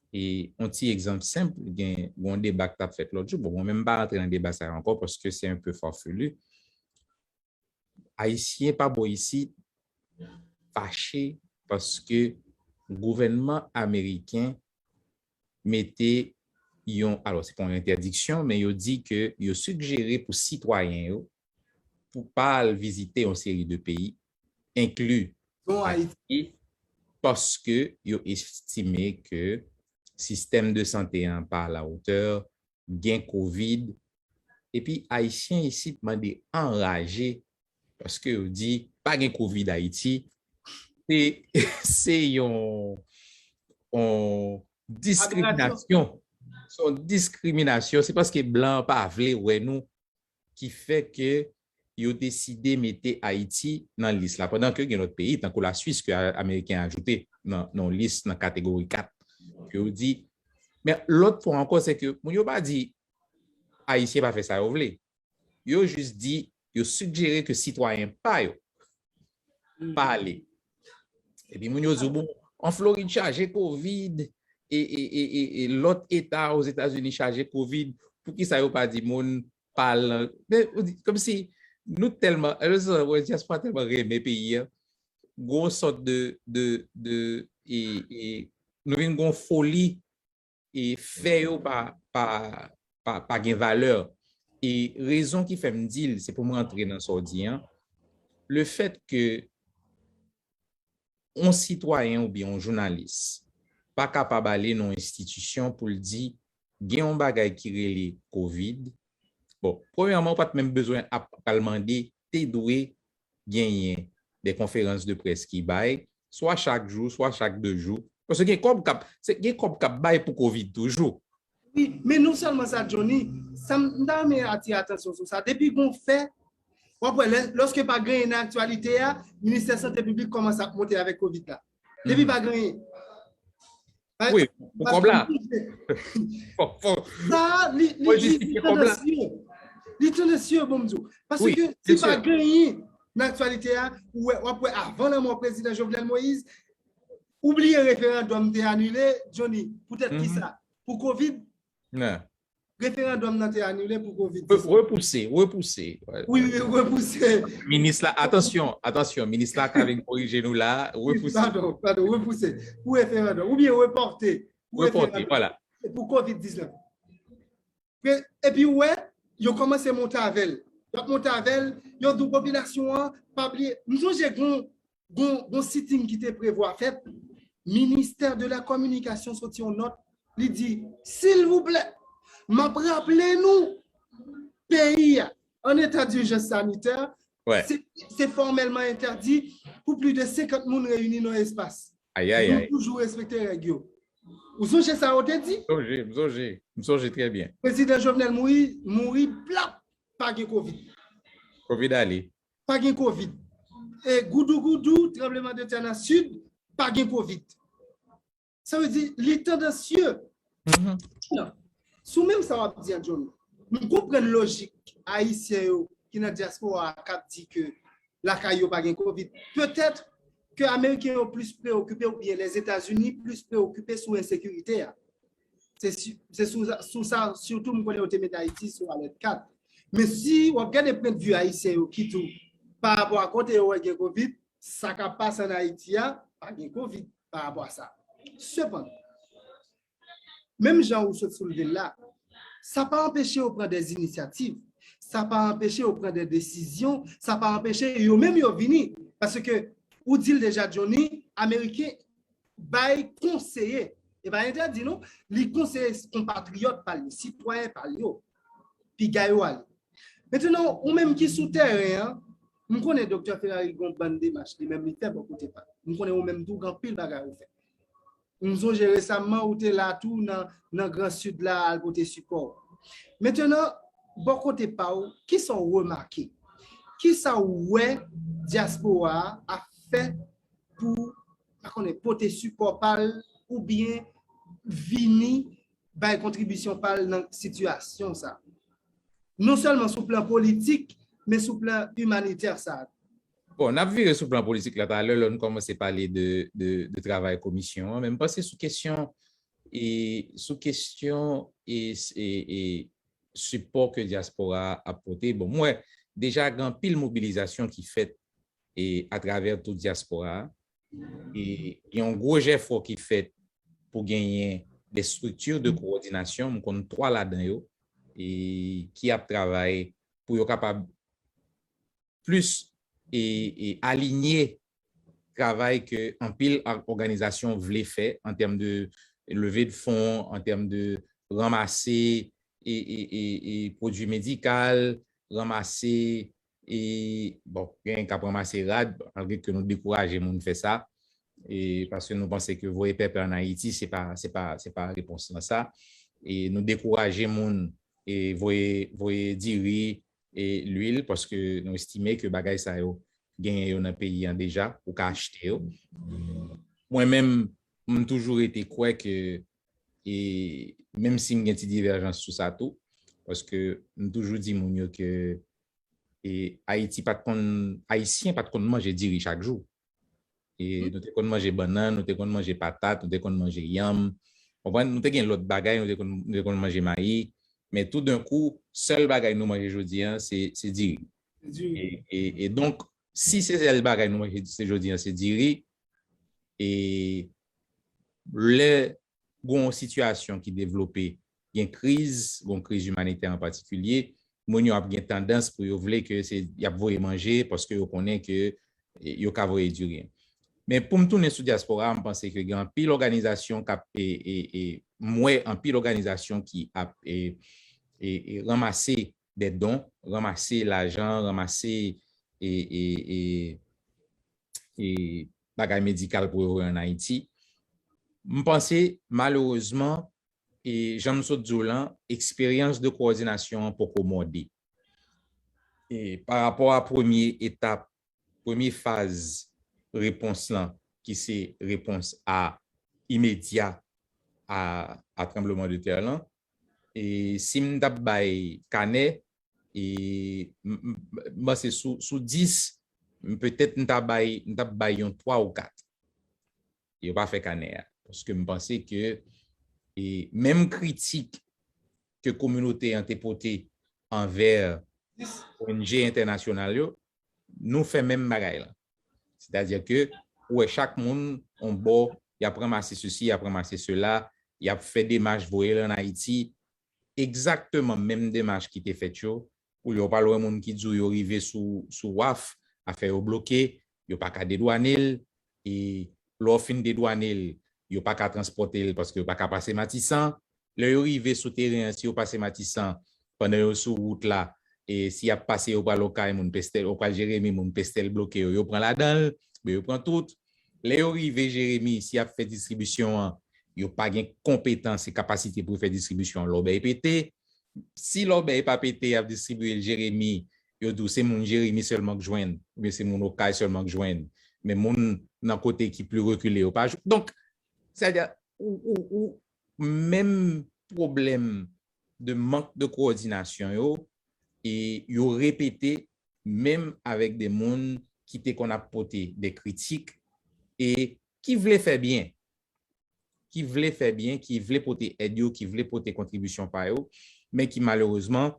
E yon ti egzanp senp, gen yon deba k t ap fèt lòt jou. Bon, mwen menm m pa rantre nan deba sa yo ankò paske se un peu farfelu. Ayisyen pa bò isit fache paske gouvènman ameriken mete yon, alò, se pa yon entèdiksyon, men yo di ke yo sijere pou sitwayen yo pou pa al vizite yon seri de peyi, enkli Ayiti, paske yo estime ke sistèm de sante an pa a la hauteur, gen kovid, epi Ayisyen isit mande anraje paske yo di pa gen kovid Ayiti, se, se yon, yon diskriminasyon. Se yon diskriminasyon. Se paske blan pa vle wè nou ki fè ke yo deside mete Ayiti nan lis la. Pandan ke gen lòt peyi, tankou Laswis, ke a-, Ameriken ajoute nan, nan lis, nan kategori kat, ke yo di. Men lòt pwen ankò, se ke moun yo pa di Ayisyen pa fè sa yo vle. Yo jis di, yo sijere ke sitwayen pa yo pa ale. Epi moun yo di w, bon, an Florid chaje kovid, e, e, e, e, e lòt eta Ozetazini chaje kovid, poukisa yo pa di moun pa al nan, men, ou di, kòmsi nou tèlman, e, wè, dyaspora tèlman renmen peyi a, gon sòt de, de, de, e, e, nou vin gon foli e fè yo pa, pa, pa, pa gen valè. E rezon ki fè m di l, se pou m rantre nan sa w di an, le fèt ke yon sitwayen oubyen yon jounalis pa kapab ale nan yon enstitisyon pou l di gen yon bagay ki rele kovid. Bon, premyèman, ou pa t menm bezwen ap pral mande, te dwe genyen de konferans de près ki bay, swa chak jou, swa chak de jou. Paske gen kòb k ap, se, gen kòb k ap bay pou kovid toujou. Wi, men non sèlman sa, Johnny, sa m, m ta renmen atire atansyon sou sa. Depi gon fè, W ap wè, lè, lòske pa genyen nan aktyalite a, Ministè Sante Piblik kòmanse ap monte avèk kovid la. Depi pa genyen. Pa- Wi, pou pa- kòb la. Fò- fò- Sa, li, li, Fò li, jistifye li kòb la. tandansye. Li tandansye, bon, m di w. Paske Wi, si byen pa sè. Genyen nan aktyalite a, ou wè, w ap wè avan lanmò prezidan Jovenel Moïse, ou bliye referandòm te anile, Johnny, poutèt Mhm. kisa? Pou kovid, Non. referandòm nan te anile pou kovid Re- diznèf. Repouse, repouse. Wè. Wi, wi, repouse. Minis la, atansyon, atansyon, minis la ka vin korije nou la, repouse. Padon, padon, repouse. Pou referandòm. Oubyen repòte. Pou Repòte, referandòm. Vwala. Pou kovid diznèf. Pe- Epi ou wè, yo kòmanse monte avè l. Y ap monte avè l, yo di w popilasyon an, pa bliye. M sonje gon, gon, gon sitting ki te prevwa fèt, Ministè de la Kominikasyon soti yon nòt, li di, silvouplè, m ap raple nou, peyi a, an eta dijans sanitè, Wè. se se fòmèlman entèdi pou plis de senkant moun reyini nan espas. Ayayay. Nou toujou respekte règ yo. Ou sonje sa yo te di? M sonje, m sonje. M sonje trè byen. Prezidan Jovenel mouri, mouri, plap, pa gen kovid. Kovid ale. Pa gen kovid. E goudougoudou, tranbleman de tè nan sid, pa gen kovid. Sa vle di, li tandansye. Sou menm sa w ap di an, John, m konprann lojik Ayisyen yo ki nan dyaspora a k ap di ke lakay yo pa gen kovid. Petèt ke Ameriken yo plis preokipe oubyen Lèzetazini plis preokipe sou ensekirite a. Se si- se sou, sa- sou sa sitou m konnen yo te met Ayiti sou alèt kat. Men si w ap gade pwennvi Ayisyen yo ki tou pa rapò a kote yo wè gen kovid, sa k ap pase an Ayiti a, pa gen kovid pa rapò a sa. Sepandan, menm jan ou sot soulve l la, sa pa anpeche yo pran de inisyativ, sa pa anpeche yo pran de desizyon, sa pa anpeche yo menm yo vini. Paske ou di l deja, Johnny, Ameriken bay konseye, e pa entèdi non, li konseye konpatriyòt pa l yo, sitwayen pa l yo, piga yo ale. Mentnan, ou menm ki sou tèren an, m konnen Doktè Ferrari gen yon bann demach li menm li fè bò kote pa l. M konnen ou menm tou gen anpil bagay ou fè. M sonje resamman ou te la tou nan, nan Gran Sid la al pote sipò. Mentnan, bò kote pa w, kisa w remake? Kisa w wè dyaspora a ap fè pou, pa konnen, pote sipò pa l oubyen vini bay kontribisyon pa l nan sitiyasyon sa? Non sèlman sou plan politik, men sou plan imanitè sa. Bon, n ap vire sou plan politik la talè, lè nou kòmanse pale de, de, de travay komisyon an, men m panse sou kesyon, e, sou kesyon e, e, e sipò ke dyaspora a ap pote. Bon, m wè deja gen anpil mobilizasyon ki fèt e atravè tout dyaspora a. E gen yon gwo jèfò ki fèt pou genyen de strikti de kowòdinasyon, m konn twa ladan yo, e ki ap travay pou yo kapab plis e, e alinye travay ke anpil a- òganizasyon vle fè an tèm de leve de fon, an tèm de ranmase e, e, e, e pwodui medikal, ranmase e, bon, gen k ap ranmase rad, malgre ke nou dekouraje moun fè sa, e paske nou panse ke voye pèpè an Ayiti, se pa, se pa, se pa repons lan sa. E nou dekouraje moun e voye, voye diri e lwil, paske nou estime ke bagay sa yo genyen yo nan peyi an deja, ou ka achte yo. Mwen menm, m toujou rete kwè ke, e menm si m gen ti divèjans sou sa tou, paske m toujou di moun yo ke e Ayiti pa t konn, Ayisyen pa t konn manje diri chak jou. E nou te konn manje bannann, nou te konn manje patat, nou te konn manje yanm. Konprann? Nou te gen lòt bagay, nou te konn, nou te konn manje mayi. Men toudenkou, sèl bagay nou manje jodi an, se, se diri. E, e, e donk, si se sèl bagay nou manje se jodi an, se diri, e lè gon sitiyasyon ki devlope, gen kriz, gon kriz imanitè an patikilye, moun yo ap gen tandans pou yo vle ke se, y ap voye manje, paske yo konnen ke e, yo ka voye diri. Men pou m tounen sou dyaspora, m panse ke gen anpil òganizasyon k ap, e, e, e, m wè anpil òganizasyon ki ap, e, e, e, ranmase de don, ranmase lajan, ranmase, e, e, e, e, bagay medikal pou yo voye an Ayiti. M panse, malerezman, e jan m sot di w lan, eksperyans de kowòdinasyon an poko mòde. E pa rapò a premye etap, premye faz repons lan, ki se repons a imedya a, a tranblemanntè lan, e si m t ap bay kanè, e m, m, m panse sou, sou dis, m, petèt m ta bay, m t ap bay yon twa ou kat. Yo pa fè kanè a. Paske m panse ke, e, menm kritik ke kominote an te pote anvè O N G entènasyonal yo, nou fè menm bagay lan. Sètadi ke ou wè chak moun on bò, y ap ranmase sesi, y ap ranmase sela, y ap fè demach voye l ann Ayiti, egzakteman menm demach ki te fèt yo, ou yo pral wè moun ki di w yo rive sou, sou waf, afè yo bloke, yo pa ka dedwane l, e lè w fin dedwane l, yo pa ka transpòte l paske yo pa ka pase Matisan. Lè yo rive sou teren an, si yo pase Matisan, pandan yo sou wout la, e si y ap pase, yo pral Okay, moun Pestèl, yo pral Jeremi, moun Pestèl bloke yo, yo pran ladan l, ben yo pran tout. Lè yo rive Jeremi, si y ap fè distribisyon an, yo pa gen konpetans e kapasite pou yo fè distribisyon an, lòbèy pete. Si lòbèy pa pete, y ap distribiye l Jeremi, yo di w se moun Jeremi sèlman k jwenn, oubyen se moun Okay sèlman k jwenn, men moun nan kote ki pli rekile yo pa jwenn. Donk, sètadi, ou, ou, ou, menm pwoblèm de mank de kowòdinasyon yo, e yo repete menm avèk de moun ki te konn ap pote de kritik e ki vle fè byen, ki vle fè byen, ki vle pote èd yo, ki vle pote kontribisyon pa yo, men ki malerezman,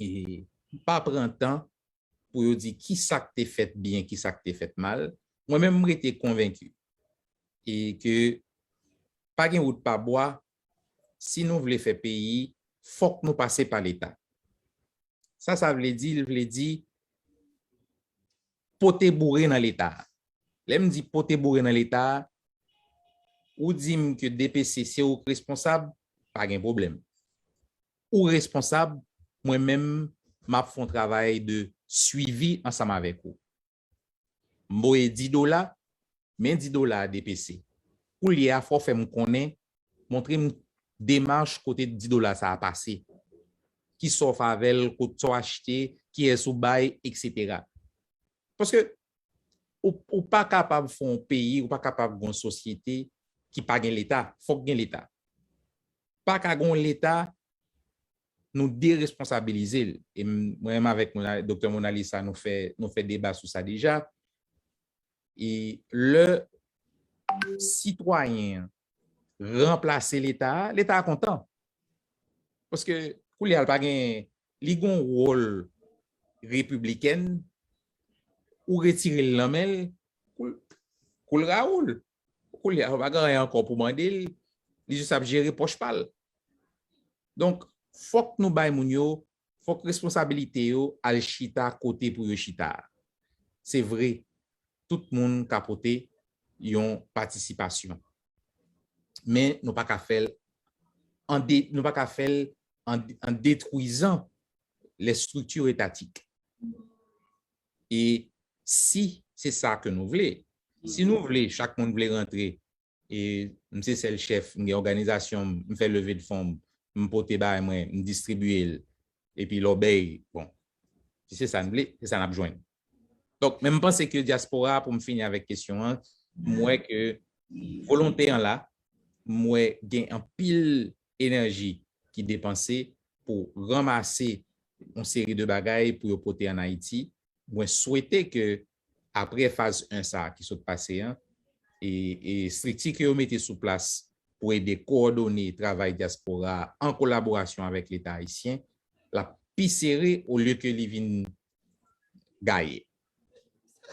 e, pa pran tan pou yo di ki sa k te fèt byen, ki sa k te fèt mal. Mwen menm, m rete konvenki e ke pa gen wout pa bwa, si nou vle fè peyi, fòk nou pase pa Leta. Sa sa vle di? L vle di pote boure nan Leta. Lè m di pote boure nan Leta, ou di m ke D P C se ou k responsab, pa gen pwoblèm. Ou responsab, mwen menm, m ap fè yon travay de swivi ansanm avèk ou. M voye dis dola, men dis dola a D P C. Koulye a, fò w fè m konnen, montre m demach kote dis dola sa a pase. Kisa w fè avè l, kot sa w achte, kiyès ou bay, etsetera. Paske ou, ou pa kapab fè yon peyi, ou pa kapab gen yon sosyete ki pa gen Leta. Fòk gen Leta. Pa ka gen yon Leta, nou deresponsabilize l. E m, mwen menm avèk Mona-, Doktè Monalisa, nou fè, nou fè deba sou sa deja. E lè sitwayen an ranplase Leta a, Leta a kontan. Paske koulye a, l pa gen, li gen yon wòl repibliken, ou retire l nan men l, kou l, kou l Raoul. Koulye a, ou pa gen anyen ankò pou mande l, li jis ap jere pòch pa l. Donk, fòk nou bay moun yo, fòk responsabilite yo al chita kote pou yo chita a. Se vre, tout moun ka pote yon patisipasyon. Men nou pa ka fè l an de-, nou pa ka fè l an, an detwizan les structures étatiques. E si se sa ke nou vle, si nou vle, chak moun vle rantre, e m se sèl chèf, m gen òganizasyon m, m fè leve de fon m, m pote bagay mwen, m distribiye l, epi lòbèy, bon, si se sa n vle, se sa n ap jwenn. Donk, men m panse ke dyaspora, pou m fini avèk kesyon an, m wè ke volonte an la, m wè gen anpil enèji ki depanse pou ranmase yon seri de bagay pou yo pote ann Ayiti. Mwen swete ke apre faz en sa a ki sot pase an, e, e estrikti ke yo mete sou plas pou ede kowòdone travay dyaspora a an kolaborasyon avèk Leta ayisyen, l ap pi sere olye ke li vin gaye.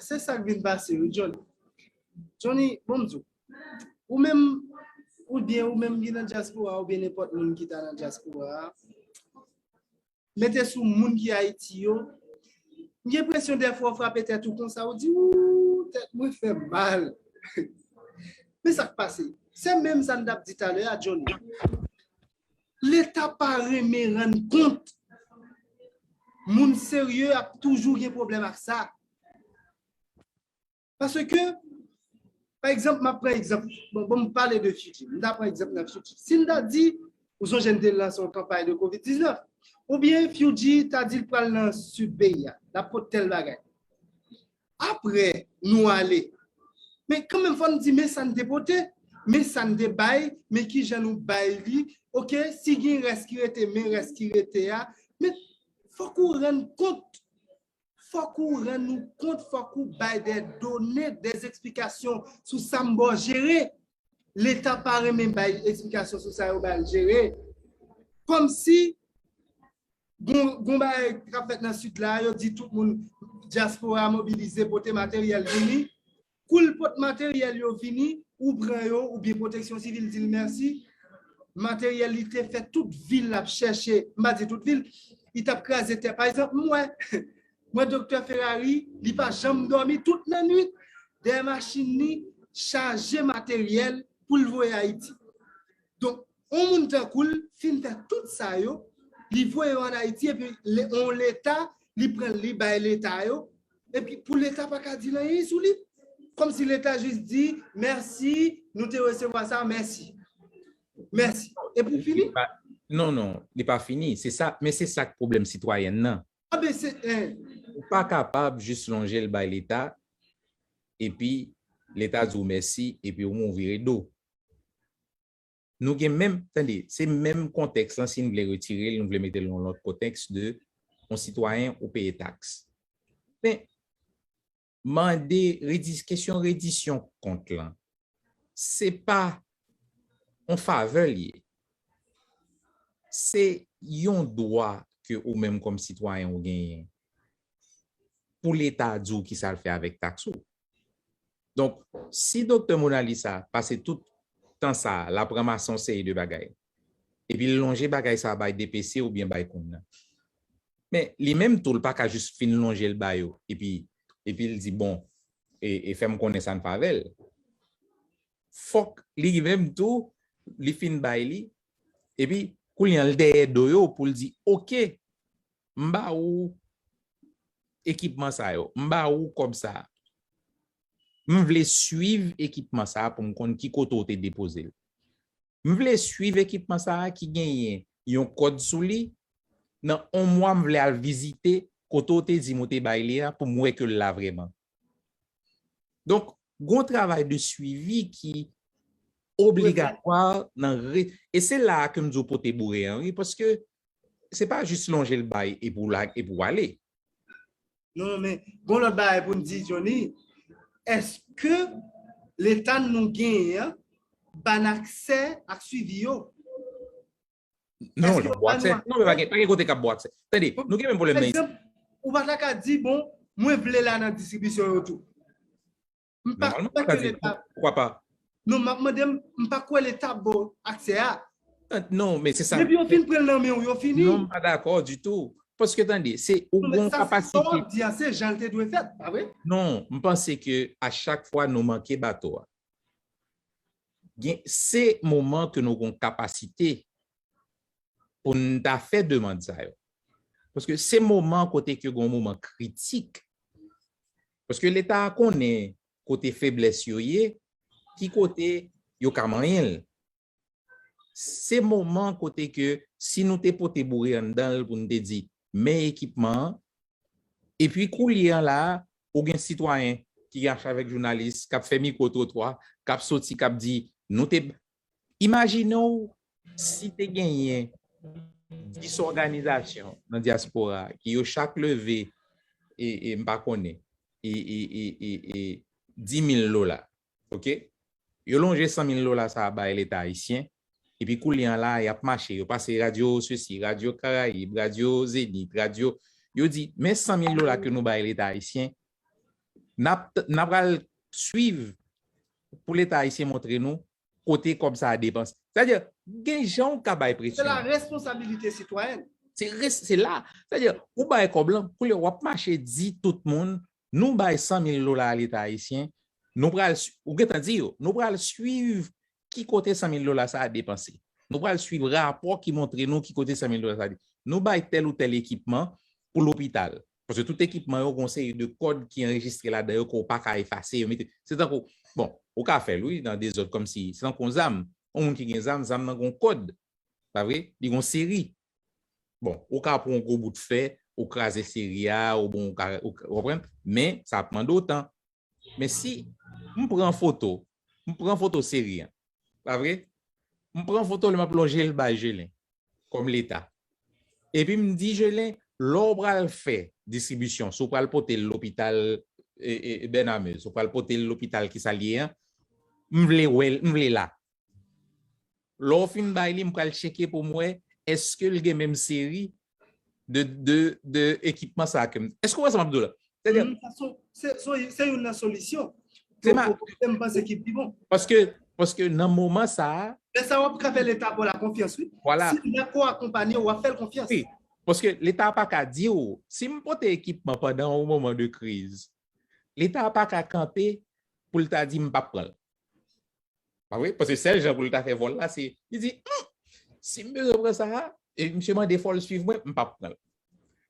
Se sa k vin pase wi, Johnny. Johnny, bon m di w, ou menm, oubyen ou menm ki nan dyaspora, oubyen nenpòt moun ki ta nan dyaspora a, mete sou moun ki Ayiti yo, m gen enpresyon dèfwa w frape tèt ou konsa, ou di, ou, tèt mwen fè mal. Men sa k pase? Se menm sa n t ap di talè a, Johnny. Leta pa renmen rann kont. Moun serye ap toujou gen pwoblèm ak sa. Paske, pa egzanp, m ap pran egzanp, bon, bon, m pale de Fidji. M ta pran egzanp nan Fidji. Si n ta di, ou sonje n te lanse yon kanpay de kovid diznèf. Oubyen Fuji ta di l pral nan sid peyi a, l ap pot tèl bagay. Apre, nou ale. Men kanmenm, fò n di, men sa n te pote, men sa n te bay, men ki jan nou bay li. Oke, si gen rès ki rete, men rès ki rete a. Men fòk ou rann kont, fòk ou rann nou kont, fòk ou bay de done, de eksplikasyon sou sa m ba w jere. Leta pa renmen bay eksplikasyon sou sa yo ba l jere. Kòmsi gon, gon bagay k ap fèt nan sid la, yo di tout moun dyaspora mobilize, pote materyèl vini. Kou l pot materyèl yo vini, ou pran yo, oubyen Pwoteksyon Sivil di l mèsi. Materyèl li te fè tout vil l ap chèche, m pa di tout vil, li t ap kraze tè. Pa egzanp, m wè, mwen Doktè Ferrari, li pa janm dòmi tout lannwit dèyè machin li chaje materyèl pou l voye Ayiti. Donk, yon moun tankou l fin fè tout sa yo, li voye yo ann Ayiti, epi le- yon leta, li pran l, li bay leta yo, epi pou leta pa ka di l anyen sou li. Kòmsi leta jis di, mèsi, nou te resevwa sa, mèsi. Mèsi. Epi fini? Non, non, li pa fini. Se sa, men se sa k pwoblèm sitwayèn nan. Anben, se, eh, Ou pa kapab jis lonje l bay leta, epi leta di w mèsi, epi ou vire do. Nou gen menm, tande, se menm kontèks lan, si n vle retire l, nou vle mete l nan yon lòt kontèks de yon sitwayen ou peye taks. Men, mande, redi- kesyon redisyon kont lan, se pa yon favè l ye. Se yon dwa ke ou menm kòm sitwayen ou genyen pou leta di w ki sa l fè avèk taks ou. Donk, si Doktè Monalisa pase tout tan sa a, l ap ranmase yon seri de bagay, epi l lonje bagay sa a bay D P C oubyen bay konn nan, men li menm tou, l pa ka jis fin lonje l ba yo, epi, epi l di, bon, e, e fè m konnen sa n favè l. Fòk li menm tou, li fin bay li, epi kounye a l dèyè do yo pou l di, oke, m ba ou ekipman sa yo, m ba ou kòb sa a. M vle swiv ekipman sa a pou m konn ki kote w te depoze l. M vle swiv ekipman sa a ki genyen yon kòd sou li. Nan yon mwa, m vle al vizite kote w te di m ou te bay li a pou m wè ke l la vrèman. Donk, gon travay de swivi ki obligatwa nan re, e se la a ke m di w pote boure an, wi, paske se pa jis lonje l bay epi w la, epi w ale. Non, men, gon lòt bagay pou n di, Johnny. Èske leta nou genyen an ban aksè ak swivi yo? Non, l ap ba w aksè. Non, men pa gen, pa gen kote k ap ba w aksè. Tande, nou gen menm pwoblèm nan isit. Ou pa ta ka di, bon, mwen vle la nan distribisyon yo tou. M pa kwè ke leta. Poukwa pa? Non, m ap mande m, m pa kwè leta ba w aksè a. Non, men se sa. Depi yo fin pran l nan men w, yo fini. Non, m pa dakò ditou. Paske tande, se ou gon kapasite. Sa w ap di a, se jan l te dwe fèt, pa vre? Non, m panse ke a chak fwa nou manke bato a, gen, se moman ke nou gon kapasite pou n ta fè demann sa yo. Paske se moman kote ke gon moman kritik. Paske leta a konnen kote feblès yo ye, ki kote yo ka manyen l. Se moman kote ke si nou te pote boure anndan l pou n te di, men ekipman an, epi koulye a la a, ou gen sitwayen ki mache avèk jounalis, k ap fè mikwo twotwa, k ap soti, k ap di, nou te, imajine w si te genyen dis òganizasyon nan dyaspora a, ki yo chak leve, e, e, m pa konnen, e, e, e, e, e, dis mil dola, oke? Yo lonje san mil dola sa a bay Leta ayisyen, epi koulye a la, y ap mache, yo pase radyo sesi, radyo Karayib, radyo Zenith, radyo, yo di, men san mil dola ke nou bay Leta ayisyen, n ap, n ap pral swiv pou Leta ayisyen montre nou kote kòb sa a depanse. Sètadi, gen jan w ka bay presyon. Se la responsabilite sitwayèn. Se res, se la. Sètadi, ou bay kòb lan, koulye a w ap mache di tout moun, nou bay san mil dola a Leta ayisyen, nou pral, ou gentan di yo, nou pral swiv ki kote san mil dola sa a depanse. Nou pral swiv rapò ki montre nou ki kote san mil dola sa a depanse. Nou bay tèl ou tèl ekipman pou lopital. Paske tout ekipman yo gon seri de kòd ki anrejistre ladan yo ke w pa ka efase, yo mete. Se tankou, bon, ou ka fè l, wi, nan dezòd kòmsi, se tankou yon zam. Yon moun ki gen zam, zam nan gon kòd. Pa vre? Li gon seri. Bon, ou ka pran yon gwo bout fè, ou kraze seri a, ou bon, ou ka, ou, ou konprann? Men, sa ap mande w tan. Men si m pran foto, m pran foto seri a, pa vre? M pran foto l, m ap lonje l bay Gelin, kòm Leta. Epi m di Gelin, lè w pral fè distribisyon, si w pral pote l lopital e, e, Bènamez, si w pral pote l lopital ki sa l ye an, m vle wè l, m vle la. Lè w fin bay li, m pral tcheke pou m wè èske l gen menm seri de, de, de ekipman sa ke m. Èske w wè sa m ap di w la? Sètadi, Mm, sa se, se, se, se youn nan solisyon. Se Pou, ma- pou pwoblèm, m panse ki pi bon. Paske, paske nan moman sa a, Lè sa w ap ka fè Leta pou la konfyans, wi. Vwala. Si l dakò akonpanye, w ap fè l konfyans. Wi, paske Leta pa ka di w, si m pote ekipman pandan yon moman de kriz, Leta pa ka kanpe pou l ta di m p ap pran l. Pa vre? Paske sèl jan pou l ta fè vòl la, se li di, hmm, si m bezwen pran sa a, e misye mande fò l swiv mwen, m p ap pran l.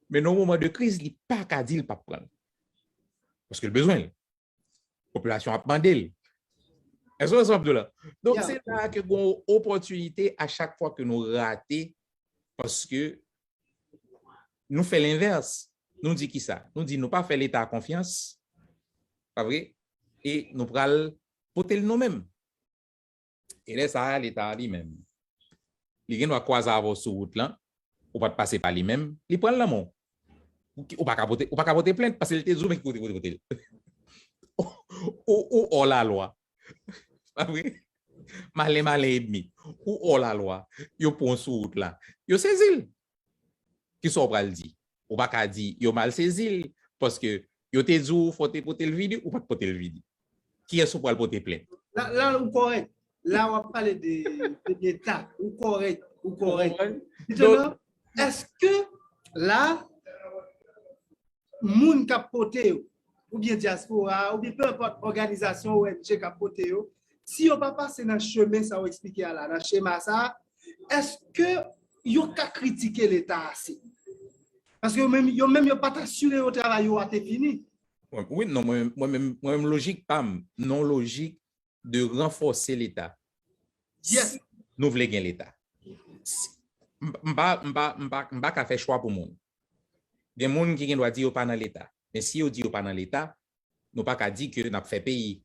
Men nan yon moman de kriz, li pa ka di l p ap pran l. Paske l bezwen l. Popilasyon ap mande l. Èske w wè sa m ap di w la? Donk, Yeah. Se la ke gen yon opòtinite a chak fwa ke nou rate, paske nou fè lenvès. Nou di ki sa? Nou di nou pa fè Leta konfyans, pa vre? E nou pral pote l nou menm. E lè sa a, Leta a li menm, li gen dwa kwaze avè w sou wout lan, ou pa t pase pa li menm, li pran l nan men w. Ou ki- ou pa ka pote, ou pa ka pote plent, paske li te di w men ki kote pou te pote l. Ou, ou hors la loi. Pa vre? Malen, malen edmi. Ou hors la loi. Yo pran w sou wout la. Yo sezi l. Kisa w pral di? Ou pa ka di yo mal sezi l, paske yo te di w fò te pote l vini, ou pa t pote l vini. Kiyès ou pral pote plent? La, la ou kòrèk. La w ap pale de, de Leta. Ou kòrèk. Ou kòrèk. Konprann? Mintnan, èske la, moun k ap pote yo, oubyen dyaspora, oubyen pe enpòt òganizasyon O N G k ap pote yo, si yo pa pase nan chemen sa w eksplike a la, nan chema sa, èske yo ka kritike Leta ase? Paske yo menm, yo menm yo pa t asire yo travay yo a te fini. Wi, non, mwen, mwen menm, mwen menm lojik pa m, non lojik de ranfòse Leta. Yes. Si nou vle gen Leta. Si- M m pa, m pa, m pa, m pa ka fè chwa pou moun. Gen moun ki gen dwa di yo pa nan Leta. Men si yo di yo pa nan Leta, nou pa ka di ke n ap fè peyi.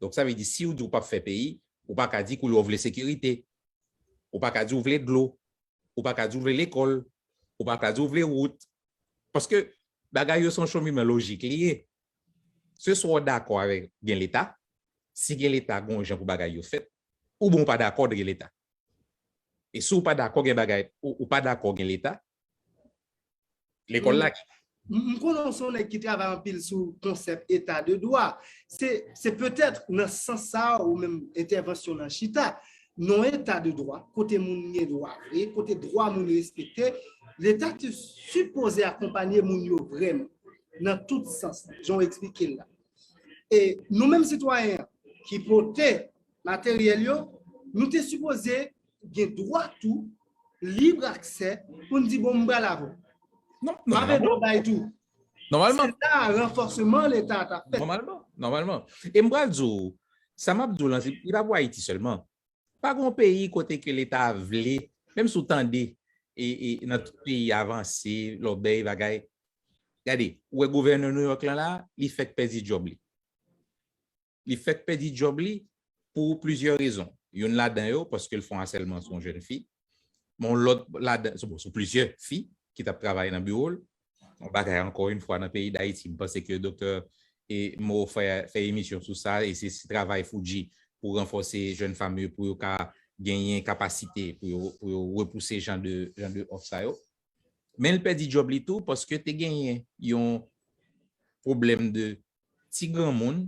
Donk, sa vle di, si ou di ou p ap fè peyi, ou pa ka di koulye w vle sekirite. Ou pa ka di ou vle dlo. Ou pa ka di ou vle lekòl. Ou pa ka di ou vle wout. Paske bagay yo se yon chemiman lojik li ye. Se swa w dakò avèk gen Leta, si gen Leta, gen yon jan pou bagay yo fèt, oubyen ou pa dakò gen Leta. E si w pa dakò gen bagay, ou, ou pa dakò gen Leta, lekòl la. M m konnen w se yon nèg ki travay anpil sou konsèp eta de dwa. Se se petèt nan sans sa ou menm entèvansyon nan chita. Nan eta de dwa, kote moun gen dwa vre, kote dwa moun respekte, Leta te sipoze akonpanye moun yo vrèman, nan tout sans, jan w eksplike l la. E nou menm sitwayen an ki pote materyèl yo, nou te sipoze gen dwa tou, lib aksè, pou n di bon, m pral avè w. Non, M avè nòmalman. Dwa bay tou. Nòmalman. Se la ranfòsman Leta t ap fèt. Nòmalman. Nòmalman. E m pral di w, sa m ap di w lan, se- li pa pou Ayiti sèlman. Pa gen yon peyi kote ke Leta vle, menm si w tande, e, e, nan tout peyi avanse, lòbèy, bagay. Gade, ou wè gouvènè New York lan la, li fèk pèdi djòb li. Li fèk pèdi djòb li pou plizyè rezon. Youn ladan yo, paske l fè yon asèlman sou yon jèn fi. Men yon lòt ladan, sou, bon, sou plizyè fi ki t ap travay nan biwo l. Yon bagay, ankò yon fwa, nan peyi Dayiti, m panse ke doktè e Mo fè, fè emisyon sou sa, e se, se travay Fuji pou ranfòse jèn fanm yo, pou yo ka genyen kapasite, pou yo, pou yo repouse jan de, jan de òf sa yo. Men l pèdi djòb li tou, paske te genyen yon pwoblèm de ti granmoun,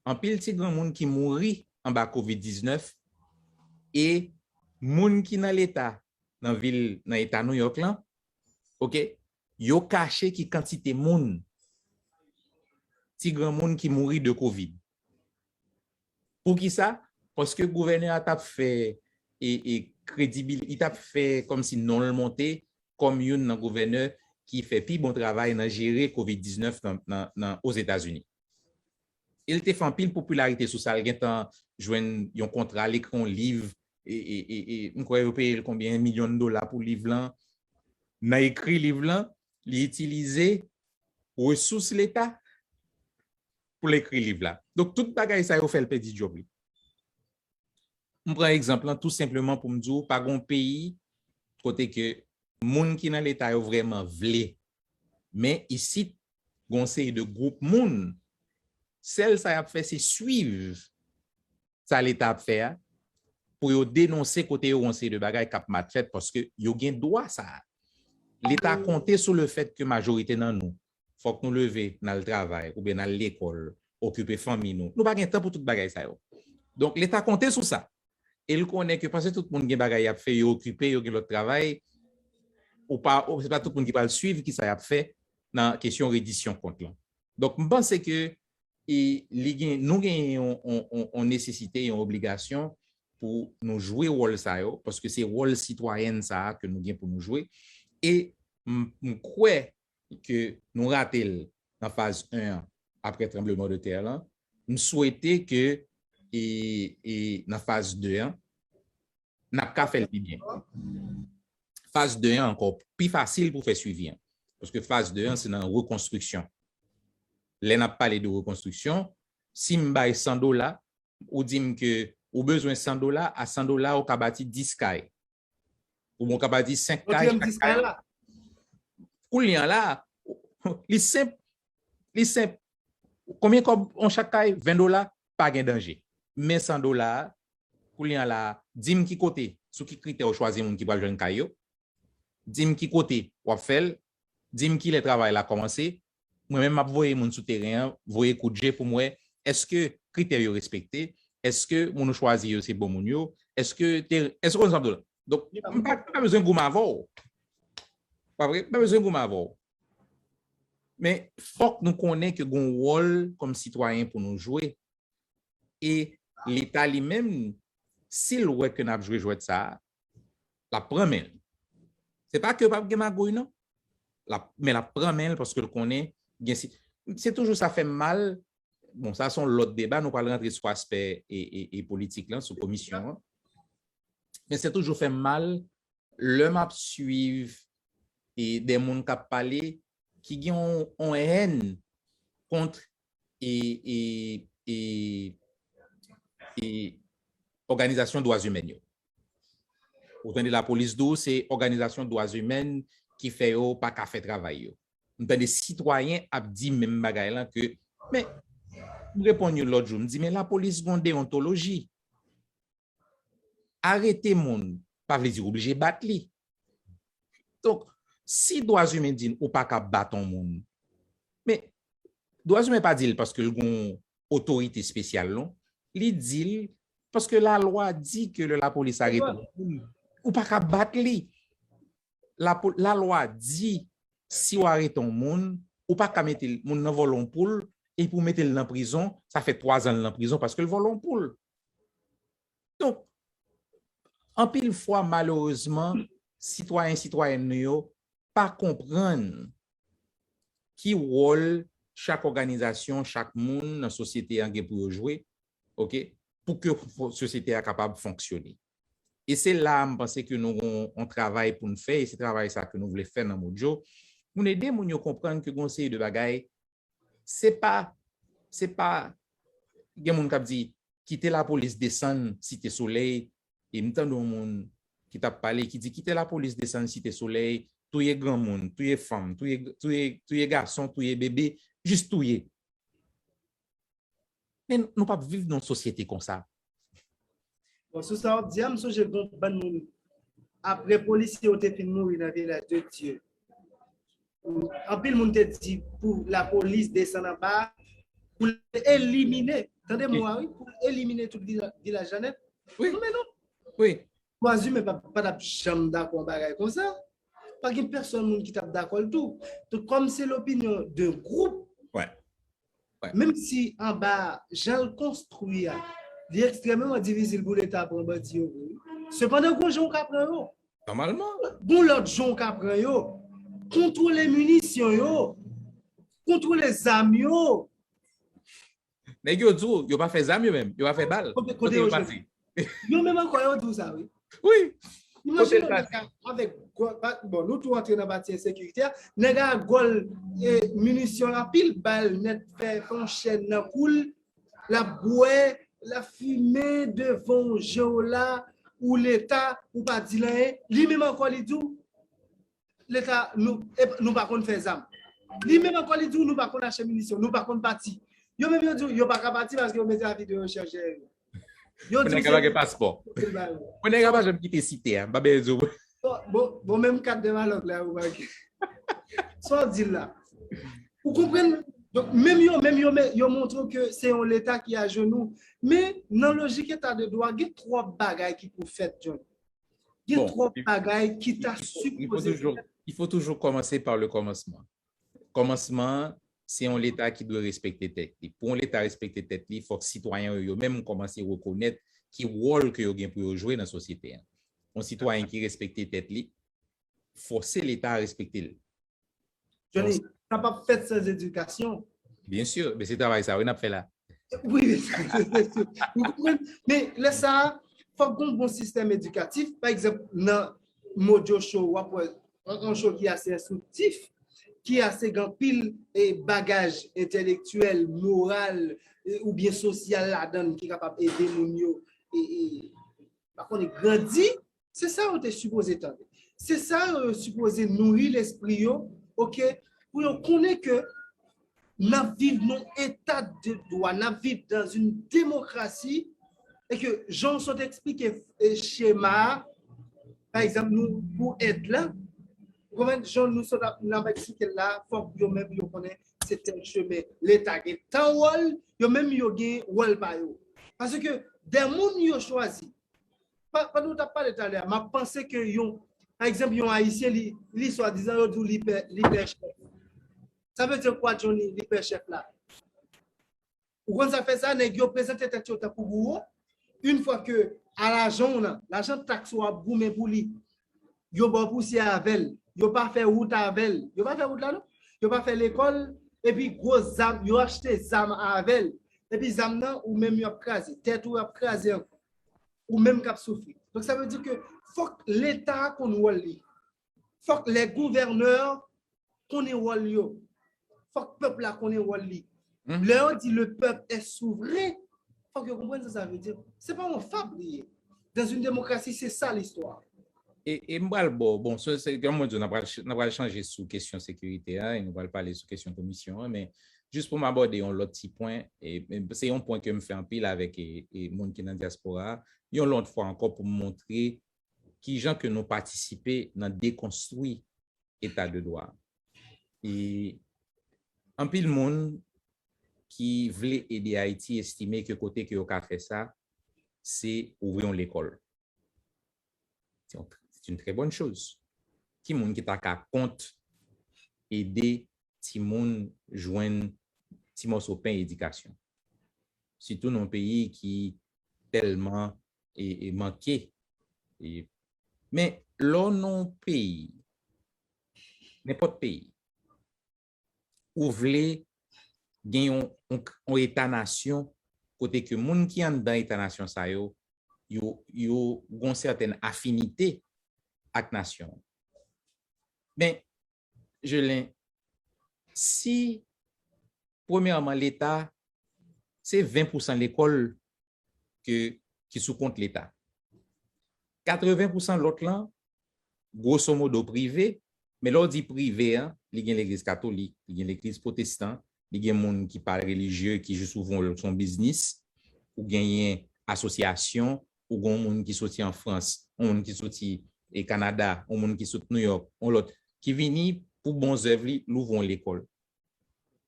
anpil ti granmoun ki mouri anba kovid diznèf, e moun ki nan Leta, nan vil, nan eta New York lan, oke, yo kache ki kantite moun, ti granmoun ki mouri de kovid. Poukisa? Paske gouvènè a t ap fè e, e kredibil, li t ap fè kòmsi non l monte kòm youn nan gouvènè ki fè pi bon travay nan jere kovid diznèf nan, nan, nan Ozetazini. E l te fè anpil popilarite sou sa, l gentan jwenn yon kontra, l ekri yon liv, e, e, e, e m kwè yo peye l konbyen milyon dola pou liv lan. nan ekri liv lan, li itilize resous Leta pou l ekri liv la. Donk, tout bagay sa yo fè l pèdi djòb li. M pran egzanp lan tou senpleman pou m di w, pa gen yon peyi kote ke moun ki nan Leta yo vrèman vle. Men isit, gen yon seri de gwoup moun, sèl sa y ap fè, se swiv sa Leta ap fè a, pou yo denonse kote yo gen yon seri de bagay k ap mal fèt, paske yo gen dwa sa a. Leta konte sou le fèt ke majorite nan nou, fòk nou leve, n al travay, oubyen n al lekòl, okipe fanmi nou. Nou pa gen tan pou tout bagay sa yo. Donk, Leta konte sou sa. E l konnen ke paske tout moun gen bagay y ap fè, yo okipe, yo gen lòt travay, ou pa, ou, se pa tout moun ki pral swiv kisa y ap fè nan kesyon redisyon kont lan. Donk, m panse ke e li gen, nou gen yon, yon, yon, yon nesesite, yon obligasyon pou nou jwe wòl sa yo, paske se wòl sitwayèn sa a ke nou gen pou nou jwe. E m, m kwè ke nou rate l nan faz en an, apre tranbleman de tè lan. M swete ke e, e nan faz de an, n ap ka fè l pi byen. Faz de an ankò pi fasil pou fè swivi an. Paske faz de an, se nan rekonstriksyon. Lè n ap pale de rekonstriksyon, si m bay san dola, ou di m ke ou bezwen san dola, a san dola, ou ka bati dis kay. Oubyen ou ka bati senk kay, chak kay la. Kounye a la, li senp, li senp. Konbyen kòb yon chak kay? Ven dola, pa gen danje. Men san dola a, kounye a la, di m ki kote, sou ki kritè ou chwazi moun ki pral jwenn kay yo. Di m ki kote w ap fè l. Di m kilè travay la kòmanse. Mwen menm, m ap voye moun sou teren an, voye kout je pou m wè èske kritè yo respekte, èske moun ou chwazi yo se bon moun yo, èske te, èske w konn sa m di w la. Donk, m pa, m pa bezwen goumen avè w. Pa vre? M pa bezwen goumen avè w. Men, fòk nou konnen ke gen yon wòl kòm sitwayen pou nou jwe. E Leta li menm, si l wè ke n ap jwe jwèt sa a, l ap pran men l. Se pa ke p ap gen magouy, non. L ap, men l ap pran men l paske l konnen gen si, se toujou sa fè m mal. Bon, sa se yon lòt deba, nou pral rantre sou aspè e, e, e politik lan, sou komisyon an. Men se toujou fè m mal lè m ap swiv e de moun k ap pale ki gen yon, yon hèn kont e, e, e, e òganizasyon dwa imèn yo. Ou tande lapolis di w se òganizasyon dwa imèn ki fè yo pa ka fè travay yo. M tande sitwayen ap di menm bagay lan ke, men, m reponn yo lòt jou, m di, men lapolis gen yon deyontoloji. Arete moun pa vle di w oblije bat li. Donk, si dwa imèn di n ou pa ka bat yon moun, men dwa imèn pa di l paske l gen yon otorite espesyal, non. Li di l paske lalwa di ke lè lapolis arete yon moun, ou pa ka bat li. Lapo-, lalwa di, si w arete yon moun, ou pa ka mete l, moun nan vòlè yon poul, epi w mete l nan prizon, sa fè twa zan l nan prizon paske l vòlè yon poul. Donk, anpil fwa, malerezman, sitwayen, sitwayèn nou yo pa konprann ki wòl chak òganizasyon, chak moun nan sosyete a gen pou yo jwe, oke, pou ke fo-, sosyete a kapab fonksyone. E se la a m panse ke nou gen yon, yon travay pou n fè, e se travay sa ke nou vle fè nan Mojo, pou n ede moun yo konprann ke gen yon seri de bagay, se pa, se pa, gen moun k ap di, kite lapolis desann Site Solèy, e m tande yon moun ki t ap pale, ki di, kite lapolis desann Site Solèy, touye granmoun, touye fanm, touye, touye, touye gason, touye bebe, jis touye. Men nou p ap viv nan yon sosyete konsa. Bon, sou sa w ap di a, m sonje gen yon bann moun, apre polisye yo te fin mouri nan Vilaj de Dye, anpil moun te di pou lapolis desann anba, pou l elimine, tande mo a wi, pou l elimine tout vila-, vilaj la nèt. Wi. Non, men non. Wi. Dwa imen pa, pa t ap janm dakò yon bagay konsa. Pa gen pèsòn moun ki t ap dakò l tou. Donk, kòm se lopinyon de gwoup, menm si anba jan l konstwi a, li ekstrèmeman difisil pou Leta pran bandi yo vre wi. Sepandan, gon jan w ka pran yo. Nòmalman. Gon lòt jan w ka pran yo. Kontwole minisyon yo. Kontwole zam yo. Nèg yo di w, yo pa fè zam yo menm, yo pa fè bal. Kote, kote yo jwenn? Yo menm ankò, yo di w sa, wi. Wi. Imajine yon nèg avèk gòl, bon, nou tou antre nan pati ensekirite a, nèg a gòl e minisyon anpil bal nèt fè fè yon chèn nan kou l, l ap bwè, l ap fimen devan w je w la, ou Leta, ou pa di l anyen, li menm ankò li di w, Leta, nou, nou pa konn fè zam. Li menm ankò li di w, nou pa konn achte minisyon, nou pa konn pati. Yo menm yo di w, yo pa ka pati paske yo mete avi de rechèch dèyè yo. Yo di w se. Pou nèg la pa gen paspò. Pou nèg la pa janm kite site a, m pa bezwen di w. Bon, bon, bon, menm kat de malòk la, ou pa gen. Sa w di la. Ou konprann? Donk, menm yo, menm yo, yo montre w ke se yon Leta ki ajenou. Men, nan lojik eta de dwa, gen twòp bagay ki pou fèt, John. Gen twòp bagay ki ta sipoze fèt. Il faut toujours commencer par le commencement. Kòmansman an, se yon Leta ki dwe respekte tèt li. Pou yon Leta respekte tèt li, fòk sitwayen yo, yo menm kòmanse rekonèt ki wòl ke yo gen pou yo jwe nan sosyete a. Yon sitwayen ki respekte tèt li, fòse Leta a respekte l. Johnny, sa p ap fèt san edikasyon. Byen si, men se travay sa wi n ap fè la. Wi, men lè sa a, fòk gen yon bon sistèm edikatif. Pa egzanp, nan Mojo Show, w ap wè yon show ki ase enstriktif, ki ase gen anpil bagaj entèlektyèl, moral, oubyen sosyal ladan l ki kapab ede moun yo, e, e, pa konnen, grandi. Se sa yo te sipoze tande. Se sa yo sipoze nouri lespri yo, oke, pou yo konnen ke n ap viv nan eta de dwa, n ap viv dans une démocratie, e ke jan w sot eksplike chema a, pa egzanp, nou, pou èd la, ou konprann, jan nou sot ap, n ap eksplike l la, fòk yo menm yo konnen se tèl chemen. Leta gen tan wòl, yo menm yo gen wòl pa yo. Paske de moun yo chwazi, pandan w t ap pale talè a, m ap panse ke yon, pa egzanp, yon Ayisyen, li, li swadizan, yo di w li pè, li pè chèf. Sa vle di kwa, Johnny, li pè chèf la? Ou konn sa k fè sa? Nèg yo prezante tèt yo tankou bouwo. Yon fwa ke a lajan w nan, lajan taks ou ap goumen pou li, yo ba w pousyè avè l, yo pa fè wout avè l, yo pa fè wout la non, yo pa fè lekòl, epi gwo zam, yo achte zam avè l, epi zam nan ou menm y ap kraze, tèt ou y ap kraze ankò, ou menm k ap soufri. Donk sa vle di ke fòk Leta a konn wòl li. Fòk les gouverneurs konnen wòl yo. Fòk pèp la konnen wòl li. Lè yo di le peuple est souverain, fòk yo konprann sa sa vle di. Se pa yon fab li ye. Dans une démocratie, c'est ça l'histoire. E, e m pral ba w, bon, se, se, kòm mwen di w, n ap pral, n ap pral chanje sou kesyon sekirite a, e nou pral pale sou kesyon komisyon an, men jis pou m abòde yon lòt ti pwen, e, e se yon pwen ke m fè anpil avèk e, e moun ki nan dyaspora a, yon lòt fwa ankò pou m montre kijan ke nou patisipe nan dekonstwi eta de dwa. E anpil moun ki vle ede Ayiti estime ke kote ke yo ka fè sa, se ouvri yon lekòl. C'est une très bonne chose. Ki moun ki ta ka kont ede timoun jwenn ti mòso pen edikasyon? Sitou nan yon peyi ki tèlman e, e manke. E, men lè w nan yon peyi, nenpòt peyi, ou vle gen yon, yon, yon eta nasyon kote ke moun ki anndan eta nasyon sa yo, yo, yo gen yon sètèn afinite ak nasyon an. Men, Jelin, si, premyèman, Leta, se ven pousan lekòl ke, ki sou kont Leta. Katreven pousan lòt lan, gwosomodo prive, men lè w di prive an, li gen legliz katolik, li gen legliz pwotestan, li gen moun ki pa relijye, ki jis ouvri yon, yon biznis, ou genyen asosyasyon, ou gen yon moun ki soti an Frans, yon moun ki soti e Kanada, yon moun ki sot Nouyòk, yon lòt, ki vini pou bon zèv li, l ouvri yon lekòl.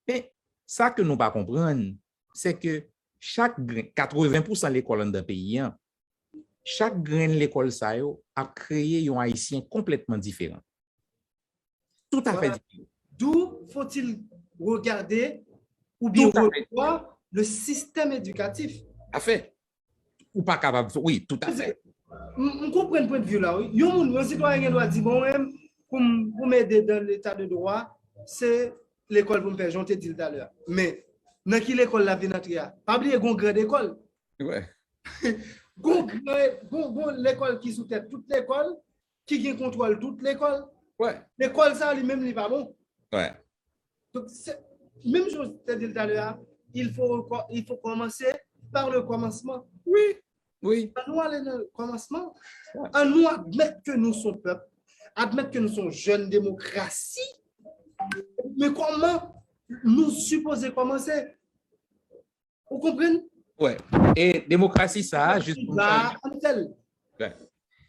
Men, sa ke nou pa konprann, se ke chak grenn, katreven pousan lekòl anndan peyi an, chak grenn lekòl sa yo ap kreye yon Ayisyen konplètman diferan. Toutafè diferan. D'où faut-il regarder ou bien revoir le système éducatif? Afè. Ou pa kapab, wi, toutafè. M konprann pwendvi w la, wi. Yon moun, yon sitwayen gen dwa di, bon, mwen, pou m ede dan leta de dwa, se lekòl pou m fè, jan w te di l talè a. Men, nan ki lekòl l ap vin antre a? Pa bliye, gen yon grand école. Gon gran, gon, gon lekòl ki sou tèt tout lekòl, ki gen kontwòl tout lekòl. Lekòl sa li menm li pa bon. Donk, se, menm jan w te di l talè a, il faut, il faut commencer par le commencement. Wi, wi. Ann nou ale nan kòmansman. Ann nou admèt ke nou se yon pèp, admèt ke nou se yon jèn demokrasi. Men kòman nou sipoze kòmanse? Ou konprann? Wè. E demokrasi sa a, jis pou n pale. Wè.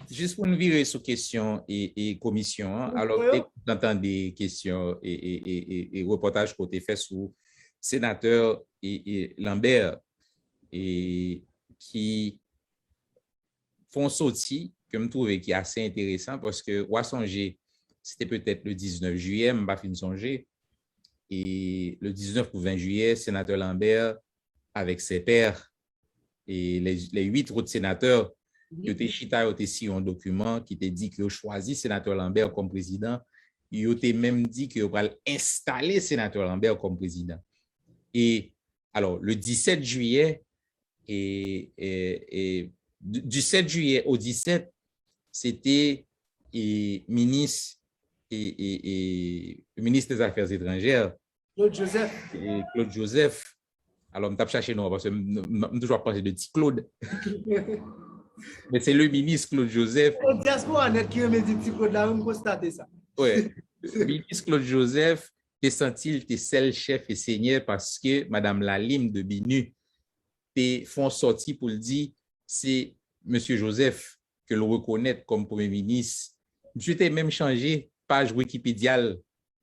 Jis pou n vire sou kesyon e, e komisyon an. Alò, te kontan tande kesyon e, e, e, e, e repòtaj ke w te fè sou senatè e, e Lambert, e ki fè yon soti ke m twouve ki ase enteresan, paske w a sonje, se te petèt le diznèf jiyè, m pa fin sonje, e le diznèf pou ven jiyè, senatè Lambert avèk Sè Pè, e les, les huit autres sénateurs, yo te chita, yo te siyen yon dokiman ki te di ke yo chwazi senatè Lambert kòm prezidan, yo te menm di ke yo pral enstale senatè Lambert kòm prezidan. E, alò, le disèt jiyè, e, e, e, du, du sept juillet au dix-sept, se te, e, minis, e, e, e, minis dè Zafè Etranjè, Claude Joseph. E, Claude Joseph. Alò, m t ap chache non an, paske m, m, m toujou ap panse de Ti Claude. Men se le minis Claude Joseph. Se dyaspora nèt ki renmen di Ti Claude la, wi, m konstate sa. Wi. Minis Claude Joseph te santi l te sèl chèf e senyè paske Madam Lalime de Binu te fè yon sòti pou l di se Mesye Joseph ke l rekonèt kòm premye minis. Misye te menm chanje paj Wikipedia l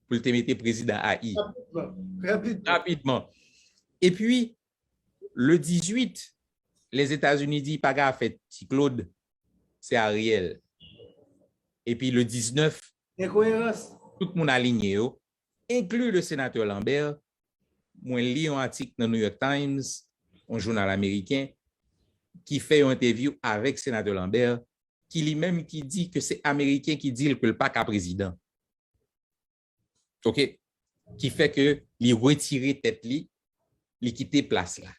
pou l te mete prezidan A I. Rapidman. Rapidman. Epi, le dizuit, Lèzetazini di pa ka fè Ti Claude, se Ariel. Epi le diznèf, tout moun alinye yo, enkli le senatè Lambert. Mwen li yon atik nan New York Times, yon jounal ameriken, ki fè yon entèvyou avèk senatè Lambert, ki li menm ki di ke se Ameriken ki di l ke l pa ka prezidan. Oke? Ki fè ke li retire tèt li, li kite plas la.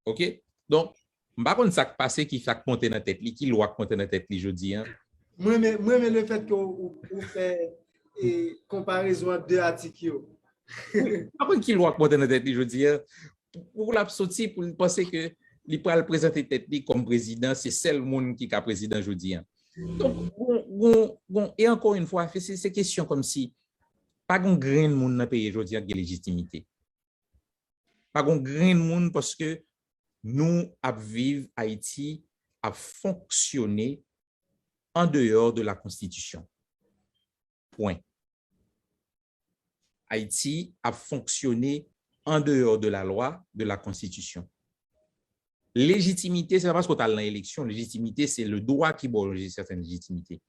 Oke? Donk, m pa konn sa k pase, ki sa k monte nan tèt li, ki lwa k monte nan tèt li jodi a. Mwen renmen, mwen renmen le fèt ke w, w, w fè, e, konparezon ant de atik yo. M pa konn ki lwa k monte nan tèt li jodi a. Pou, pou l ap soti, pou l panse ke li pral prezante tèt li kòm prezidan, se sèl moun ki ka prezidan jodi a. Donk, gon, gon, gon, e ankò yon fwa, se, se kesyon kòmsi pa gon grenn moun nan peyi jodi a ki gen lejitimite. Pa gon grenn moun paske nou ap viv, Ayiti ap fonksyone an deyò de la konstitisyon. Pwen. Ayiti ap fonksyone an deyò de la lwa, de la konstitisyon. Lejitimite, se pa paske w t al nan eleksyon, lejitimite, se le dwa ki ba w sèten lejitimite.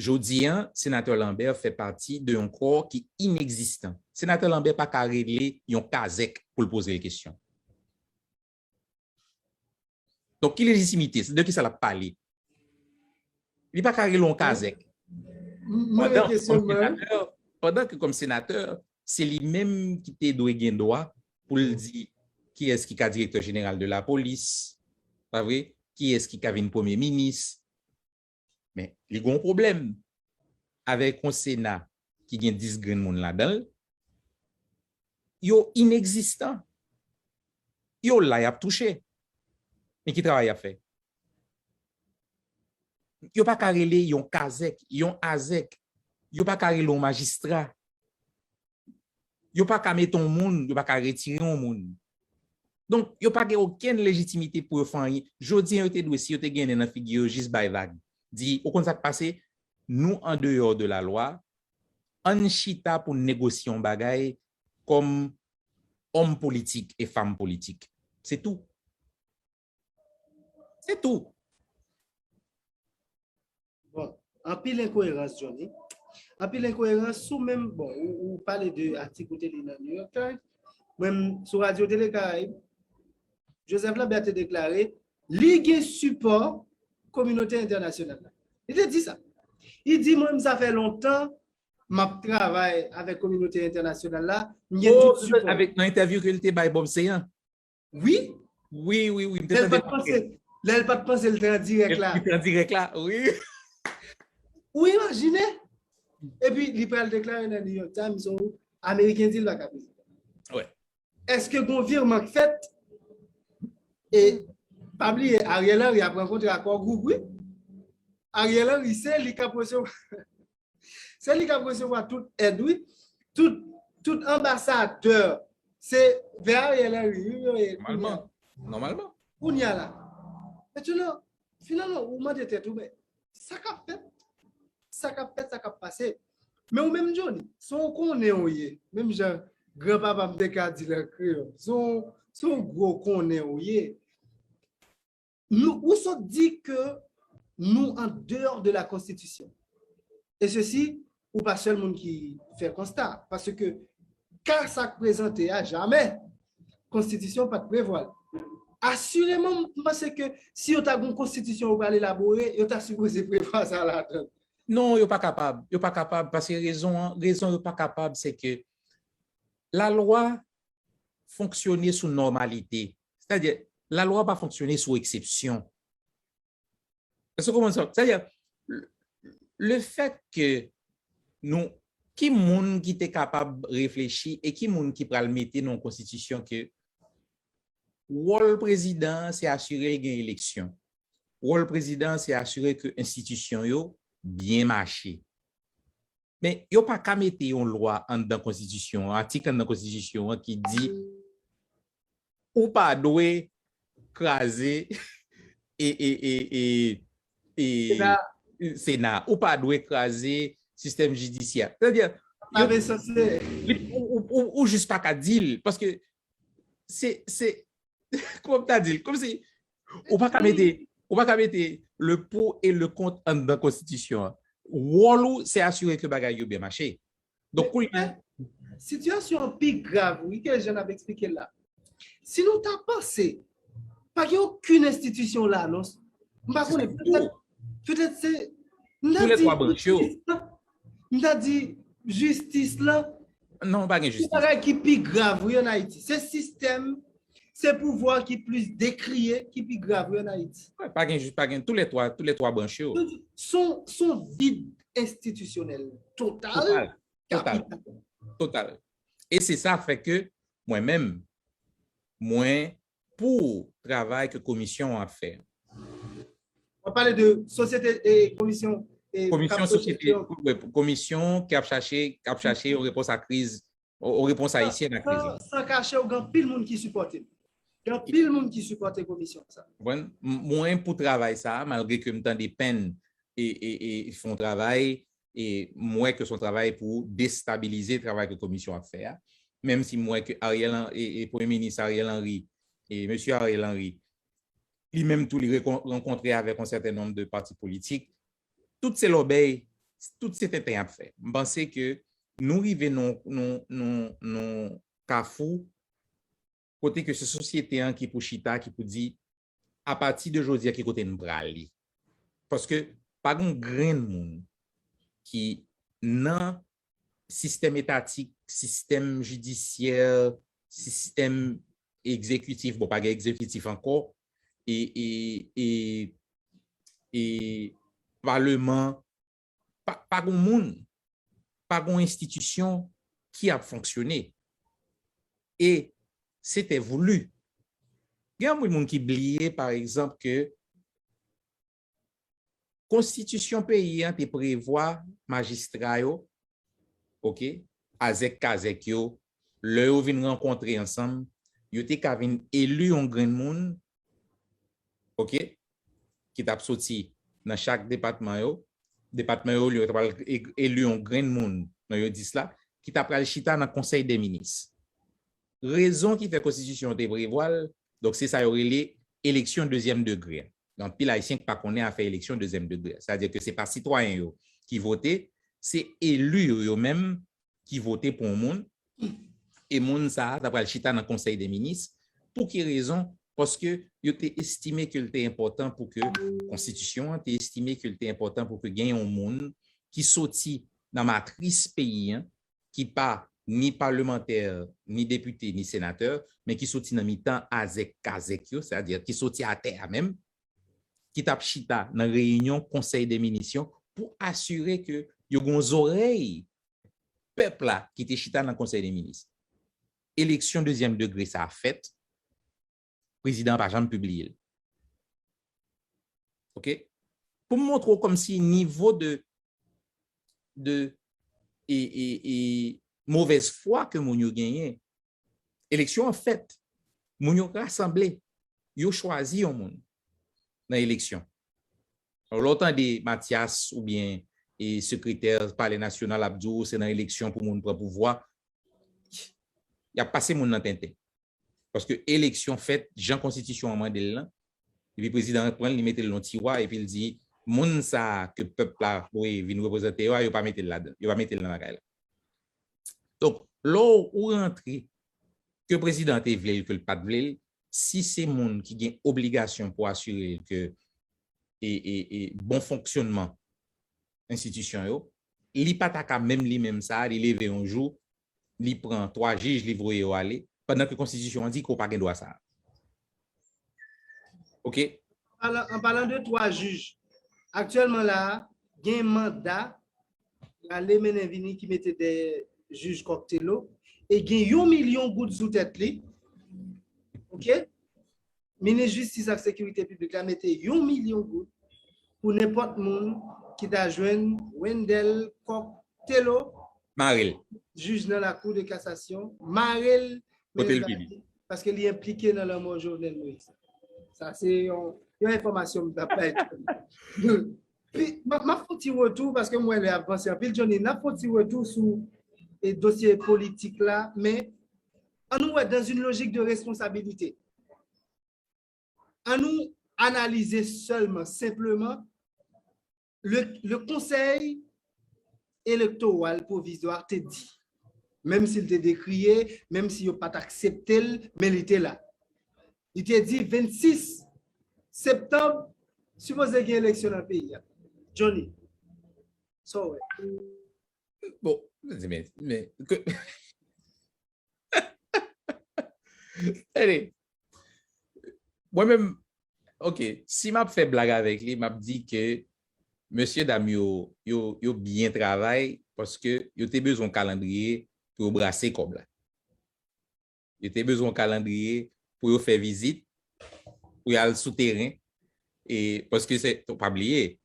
Jodi a, senatè Lambert fè pati de yon kò ki inegzistan. Senatè Lambert pa ka rele yon kazèk pou l poze l kesyon. Donk, ki lejitimite? De ki sa l ap pale? Li pa ka rele yon kazèk. Pandan ke kòm senatè, pandan ke kòm senatè, se li menm ki te dwe gen dwa pou l di kiyès ki ka direktè jeneral de lapolis, pa vre? Kiyès ki ka vin premye minis? Men, li gen yon pwoblèm avèk yon Sena ki gen dis grenn moun ladan l. Yo inegzistan. Yo la, y ap touche. Men ki travay y ap fè? Yo pa ka rele yon kazèk, yon azèk. Yo pa ka rele yon majistra. Yo pa ka mete yon moun, yo pa ka retire yon moun. Donk, yo pa gen okenn lejitimite pou yo fè anyen. Jodi a, yo te dwe, si yo te gen nen nan figi yo, jis bay vag. Di, ou konn sa k pase? Nou an deyò de la lwa, ann chita pou n negosye yon bagay kòm òm politik e fanm politik. Se tou. Se tou. Bon, anpil enkoyerans, Johnny. Anpil enkoyerans sou menm, bon, ou, ou pale de atik ou te li nan New York Times. Mwen, sou Radio Télé Caraïbes, Joseph Lambert te deklare li gen sipò kominote entènasyonal la. Li te di sa. Li di, mwen, sa fè lontan m ap travay avèk kominote entènasyonal la, m gen tout sipò. Avèk nan entèvyou ke li te bay Bob Sayan. Wi. Wi, wi, wi, m te tande l pa t panse, lè l pa t panse l te an dirèk la. Li te an dirèk la, wi. Ou imajine? Epi li pral deklare nan New York Times, yon Ameriken di l pa ka prezidan. Èske gon virman k fèt? E pa bliye, Ariel Henry ap rankontre ak Core Group, wi. Ariel Henry, se li k ap resevwa, se li k ap resevwa tout èd, wi. Tout, tout anbasadè, se vè Ariel Henry, wi, yo ye. Nòmalman. Nòmalman. Kounye a la. Mèt yo, finalman, ou mande tèt ou, men sa k ap fèt, sa k ap fèt, sa k ap pase. Men ou menm, Johnny, se yon konnen ou ye. Menm jan granpapa m te ka di l an kreyòl. Se yon, se yon gwo konnen ou ye. Nou, ou sot di ke nou an dehors de la Constitution. E sesi, ou pa sèl moun ki fè konsta. Paske ka sa k prezante a, jamè konstitisyon pa t prevwa l. Asireman, m panse ke si yo ta gen yon konstitisyon yo pral elabore, yo ta sipoze prevwa sa ladan. Non, yo pa kapab. Yo pa kapab, paske rezon an, rezon yo pa kapab, se ke lalwa fonksyone sou nòmalite. Sètadi, lalwa pa fonksyone sou eksepsyon. Èske w konprann sa? Sètadi, le, le fèt ke nou, ki moun ki te kapab reflechi e ki moun ki pral mete nan yon konstitisyon ke wòl prezidan an se asire l gen eleksyon. Wòl prezidan an se asire ke enstitisyon yo byen mache. Men yo pa ka mete yon lwa anndan konstitisyon an, atik anndan konstitisyon an ki di ou pa dwe kraze e, e, e, e, e, Sena. Sena. Ou pa dwe kraze sistèm jidisyè. Sètadi, yo, li, ou, ou, ou, ou jis pa ka di l, paske se, se, kòman m ta di l? Kòmsi ou pa ka mete, ou pa ka mete le pour et le contre anndan konstitisyon an. Wòl ou, se asire ke bagay yo byen mache. Donk, kounye a, sitiyasyon an pi grav, wi, ke jan n ap eksplike l la. Si nou ta panse, pa gen okenn enstitisyon la, non. M pa konnen, petèt, petèt se, m ta di jistis la, m ta di jistis la. Non, pa gen jistis. Se bagay ki pi grav, wi, ann Ayiti. Se sistèm, se pouvwa ki plis dekriye, ki pi grav, wi, ann Ayiti. Wi, pa gen jis, pa gen, tou lè twa, tou lè twa branch yo. Se yon, se yon vid enstitisyonèl total. Total. Total. Total. E se sa fè ke mwen menm, mwen pou travay ke komisyon an ap fè. W ap pale de sosyete e komisyon e komisyon sosyete, wi, komisyon ki ap chache, ki ap chache yon repons a kriz, yon repons ayisyèn a kriz la. San, san kache, ou gen anpil moun ki sipòte l. Gen anpil moun ki sipòte komisyon sa. Konprann? M-, mwen pou travay sa, malgre ke m tande Pen e, e, e fè yon travay, e m wè ke se yon travay pou destabilize travay ke komisyon ap fè a. Menm si m wè ke Ariel Hen-, e, e Premye Minis Ariel Henry, e mesye Ariel Henry, li menm tou li rekon-, rankontre avèk yon sèten nonb de pati politik, tout se lòbèy, tout se tenten y ap fè. M panse ke nou rive nan, nan, nan, nan kafou kote ke se sosyete an ki pou chita, ki pou di, apati de jodi a, ki kote n prale. Paske pa gen yon grenn moun ki nan sistèm etatik, sistèm jidisyè, sistèm egzekitif, bon, pa gen egzekitif ankò, e, e, e, e paleman, pa, pa gen moun, pa gen enstitisyon ki ap fonksyone. E se te voulu. Gen anpil moun ki bliye, pa egzanp, ke konstitisyon peyi an te prevwa majistra yo, oke, azèk kazèk yo, lè yo vin rankontre ansanm, yo te ka vin eli yon grenn moun, oke, ki t ap soti nan chak depatman yo, depatman yo, yo t ap e-, eli yon grenn moun nan yo dis la, ki t ap pral chita nan konsèy dè minis. Rezon ki fè konstitisyon an te prevwa l, donk se sa yo rele eleksyon dezyèm degre. Gen anpil Ayisyen ki pa konnen afè eleksyon dezyèm degre. Sètadi ke se pa sitwayen yo ki vote, se eli yo, yo menm ki vote pou yon moun, e moun sa a ta pral chita nan konsèy dè minis. Pou ki rezon? Paske yo te estime ke l te enpòtan pou ke konstitisyon an te estime ke l te enpòtan pou ke gen yon moun ki soti nan matris peyi an, ki pa ni palmantè, ni depite, ni senatè, men ki soti nan mitan azèk kazèk yo, sètadi ki soti atè a menm, ki t ap chita nan reyinyon konsèy de minis yo pou asire ke yo gen zòrèy pèp la ki te chita nan konsèy de minis. Eleksyon dezyèm degre sa a fèt, prezidan an pa janm pibliye l. Oke? Pou m montre w kòmsi nivo de, de e, e, e movèz fwa ke moun yo genyen. Eleksyon an fèt. Moun yo rasanble. Yo chwazi yon moun nan eleksyon. Lè w tande Mathias oubyen e sekretè Palè Nasyonal ap di w se nan eleksyon pou moun pran pouvwa, y ap pase moun nan tenten. Paske eleksyon fèt, jan konstitisyon an mande l lan, epi prezidan an pran l, li mete l nan tiwa, epi l di, moun sa a ke pèp la voye vin reprezante yo a, yo pa mete l ladan, yo pa mete l nan bagay la. Donk, lè w rantre, ke prezidan an te vle l, ke l pa t vle l, si se moun ki gen obligasyon pou asire l ke e, e, e bon fonksyònman enstitisyon yo, li pa ta ka menm li menm sa, li leve yon jou, li pran twa jij, li voye yo ale, pandan ke konstitisyon an di ke w pa gen dwa sa a. Oke? An palan, an palan de twa jij, aktyèlman la a, gen manda rale mennen vini ki mete dèyè jij Kòk Telo, e gen yon milyon goud sou tèt li. Oke? Minis Jistis ak Sekirite Piblik la mete yon milyon goud pou nenpòt moun ki ta jwenn Wendell Kòk Telo, Mare l. jij nan lakou de kasasyon, mare l, Kote l vini? Paske li enplike nan lanmò Jovenel Moïse. Sa se yon, yon enfòmasyon m t ap bay. Pi, m ap, m ap fè yon ti retou, paske m wè lè ap vanse anpil, Johnny, n ap fè yon ti retou sou e dosye politik la, men ann nou wè dans une logique de responsabilité. Ann nou analize sèlman, senpleman, le, le Conseil électoral provisoire te di, menm si l te dekriye, menm si yo pa t aksepte l, men li te la. Li te di vennsis septanm, sipoze gen eleksyon nan peyi a. Johnny, sa w wè? Bon, men, men, men, ke, Tande, mwen menm, oke, si m ap fè blag avèk li, m ap di ke mesye dam yo, yo, yo byen travay paske yo te bezwen yon kalandriye pou yo brase kòb la. Yo te bezwen yon kalandriye pou yo fè vizit, pou y al sou teren, e paske se, pa bliye,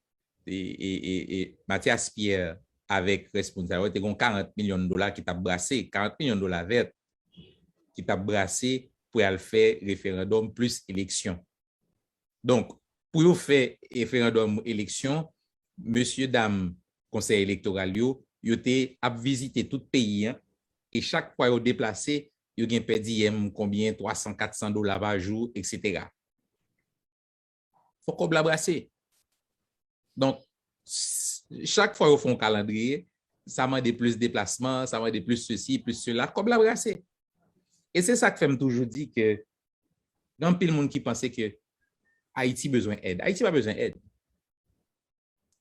e, e, e, e Mathias Pierre avèk responsab yo te gen karant milyon dola ki t ap brase, karant milyon dola vèt ki t ap brase pou y al fè referandòm plis eleksyon. Donk, pou yo fè referandòm eleksyon, mesye dam konsèy elektoral yo, yo te ap vizite tout peyi an, e chak fwa yo deplase, yo gen pèdi m konbyen, twa san, kat san dola pa jou, etsetera. Fòk kòb la brase. Donk, chak fwa yo fè yon kalandriye, sa mande plis deplasman, sa mande plis sesi, plis sela, kòb la brase. E se sa k fè m toujou di ke gen anpil moun ki panse ke Ayiti bezwen èd. Ayiti pa bezwen èd.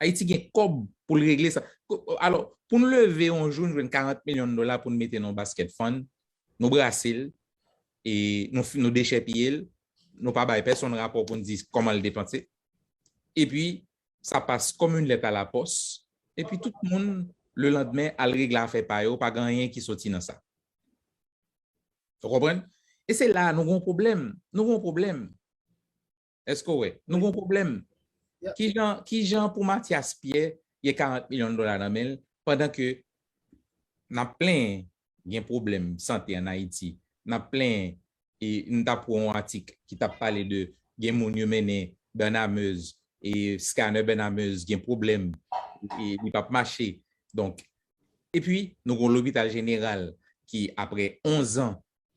Ayiti gen kòb pou l regle sa. Alò, pou n leve yon jou, n jwenn karant milyon dola pou n mete nan yon basket fund, nou brase l, e nou, nou dechèpiye l, nou pa bay pèsonn rapò pou n di kòman l depanse. Epi, sa passe comme une lettre à la poste. Epi, tout moun, lelandmen, al regle afè pa yo, pa gen anyen ki soti nan sa. Ou konprann? E se la a nou gen yon pwoblèm. Nou gen yon pwoblèm. Èske w wè? Nou gen yon pwoblèm. Kijan, kijan pou Mathias Pierre gen karant milyon dola nan men l, pandan ke n ap plenyen gen pwoblèm sante ann Ayiti, n ap plenyen, e m t ap wè yon atik ki t ap pale de gen moun yo mennen Bernard Meuze, e scanner Bernard Meuze gen pwoblèm, e li p ap mache. Donk, epi nou gen yon lopital jeneral ki apre onz an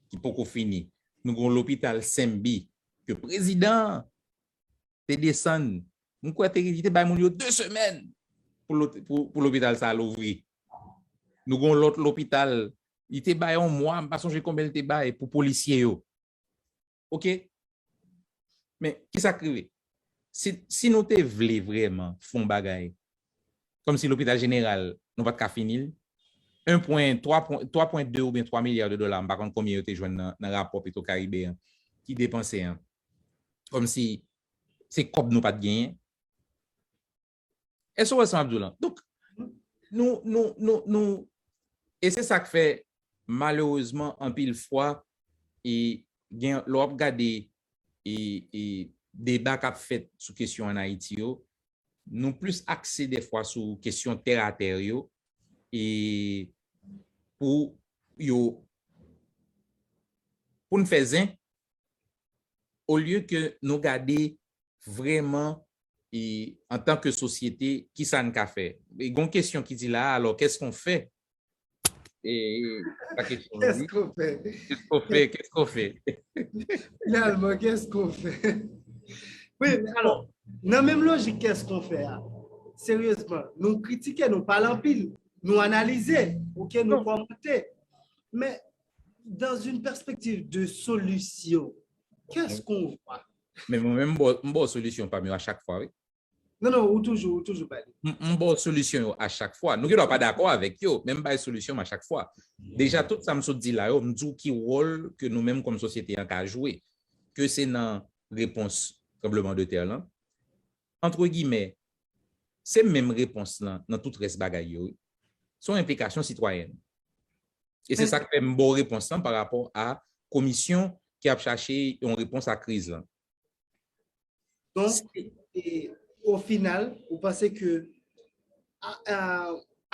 ki poko fini. Nou gen yon lopital Senbi ke prezidan an te desann, m kwè te, li te bay moun yo de semèn pou, pou, pou lopital sa a louvri. Nou gen yon lòt lopital, li te bay yon mwa, m pa sonje konbyen li te bay pou polisye yo. Oke? Men, kisa k rive? Si, si nou te vle vrèman fè yon bagay, kòmsi lopital jeneral, nou pa t ka fini l, en pwen twa, twa pwen de oubyen twa milya de dola, m pa konn konbyen yo te jwenn nan, nan rapò Petro Caribe an, ki depanse an. Kòmsi se kòb nou pa t genyen. Èske w wè sa m ap di w lan? Donk, nou, nou, nou, nou, e se sa k fè, malerezman, anpil fwa, e gen, lè w ap gade e, e deba k ap fèt sou kesyon ann Ayiti yo, nou plis akse dèfwa sou kesyon tè a tè yo, e pou yo, pou n fè zen, olye ke nou gade vrèman, e antanke sosyete, kisa n ka fè. E gen yon kesyon ki di la, alors, qu'est-ce qu'on fait? E, sa kesyon an di. Qu'est-ce qu'on fait? Qu'est-ce qu'on fait? Qu'est-ce qu'on fait? Finalement, qu'est-ce qu'on fait? Wi, alò, nan menm lojik qu'est-ce qu'on fait a, seryezman, nou kritike, nou pale anpil, nou analize, ok, nou kòmante. Men, dans une perspective de solution, qu'est-ce qu'on voit? Men mwen menm, m ba w solisyon pa m yo a chak fwa, wi. Non, non, ou toujou, ou toujou ba li. M, m ba w solisyon yo a chak fwa. Nou gen dwa pa dakò avèk yo, men m bay solisyon m a chak fwa. Deja, tout sa m sot di la yo, m di w ki wòl ke nou menm kòm sosyete an ka jwe, ke se nan repons tranbleman de tè lan, antre gimè, se menm repons lan nan tout rès bagay yo, wi. Se yon enplikasyon sitwayèn. E se sa k fè m ba w repons lan pa rapò a komisyon ki ap chache yon repons a kriz lan. Donk, e, o final, ou panse ke a, a,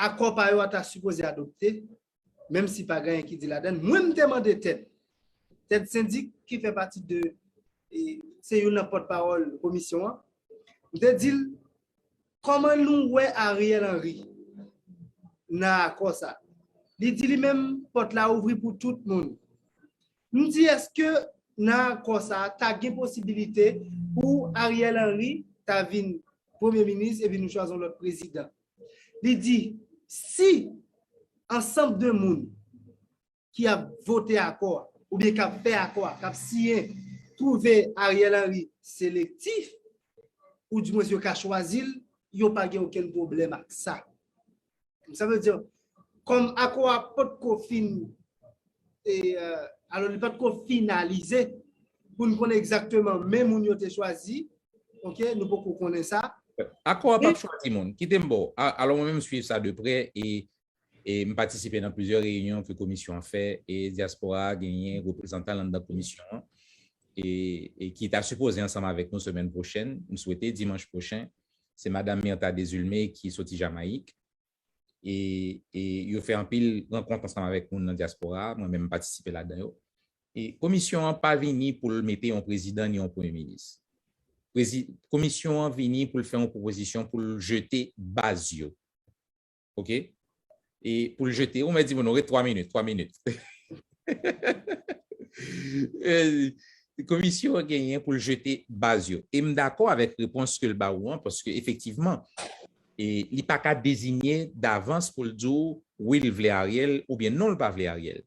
akò pa yo a ta sipoze adopte, menm si pa gen anyen ki di ladan l? Mwen, m te mande tèt, tèt sendik ki fè pati de, e, se youn nan pòtpawòl komisyon an, m te di l, kòman nou wè Ariel Henry nan akò sa? Li di li menm, pòt la ouvri pou tout moun. M di, èske nan akò sa a, ta gen posibilite pou Ariel Henry ta vin premye minis epi nou chwazi yon lòt prezidan? Li di, si ansanm de moun ki ap vote akò a, oubyen k ap fè akò a, k ap siyen, twouve Ariel Henry selektif, ou dimwens yo ka chwazi l, yo pa gen okenn pwoblèm ak sa. Sa vle di, kòm akò a potko fin, e, e, alò, li potko finalize pou n konnen egzakteman men moun yo te chwazi, ok, nou poko konnen sa. Akò a p ap chwazi moun. Kite m ba w. A, alò, mwen menm, m swiv sa de prè e, e m patisipe nan plizyè reyinyon ke komisyon an fè e dyaspora a genyen reprezantan l anndan komisyon an e, e ki ta sipoze ansanm avèk nou semèn pwochèn. M swete dimanch pwochen, se madanm Myrtha Desulmé ki soti Jamayik. E, e yo fè anpil rankont ansanm avèk moun nan dyaspora a, mwen menm m patisipe ladan yo. E komisyon an pa vini pou l mete yon prezidan ni yon premye minis. Prezi-, komisyon an vini pou l fè yon pwopozisyon pou l jete baz yo. Ok? E pou l jete, ou mèt di moun, nou ret twa minit, twa minit. E, komisyon an genyen pou l jete baz yo. E m dakò avèk repons ke l ba ou an, paske efektivman, e li pa ka dezinye davans pou l di w, wi, l vle Ariel, oubyen non, l pa vle Ariel.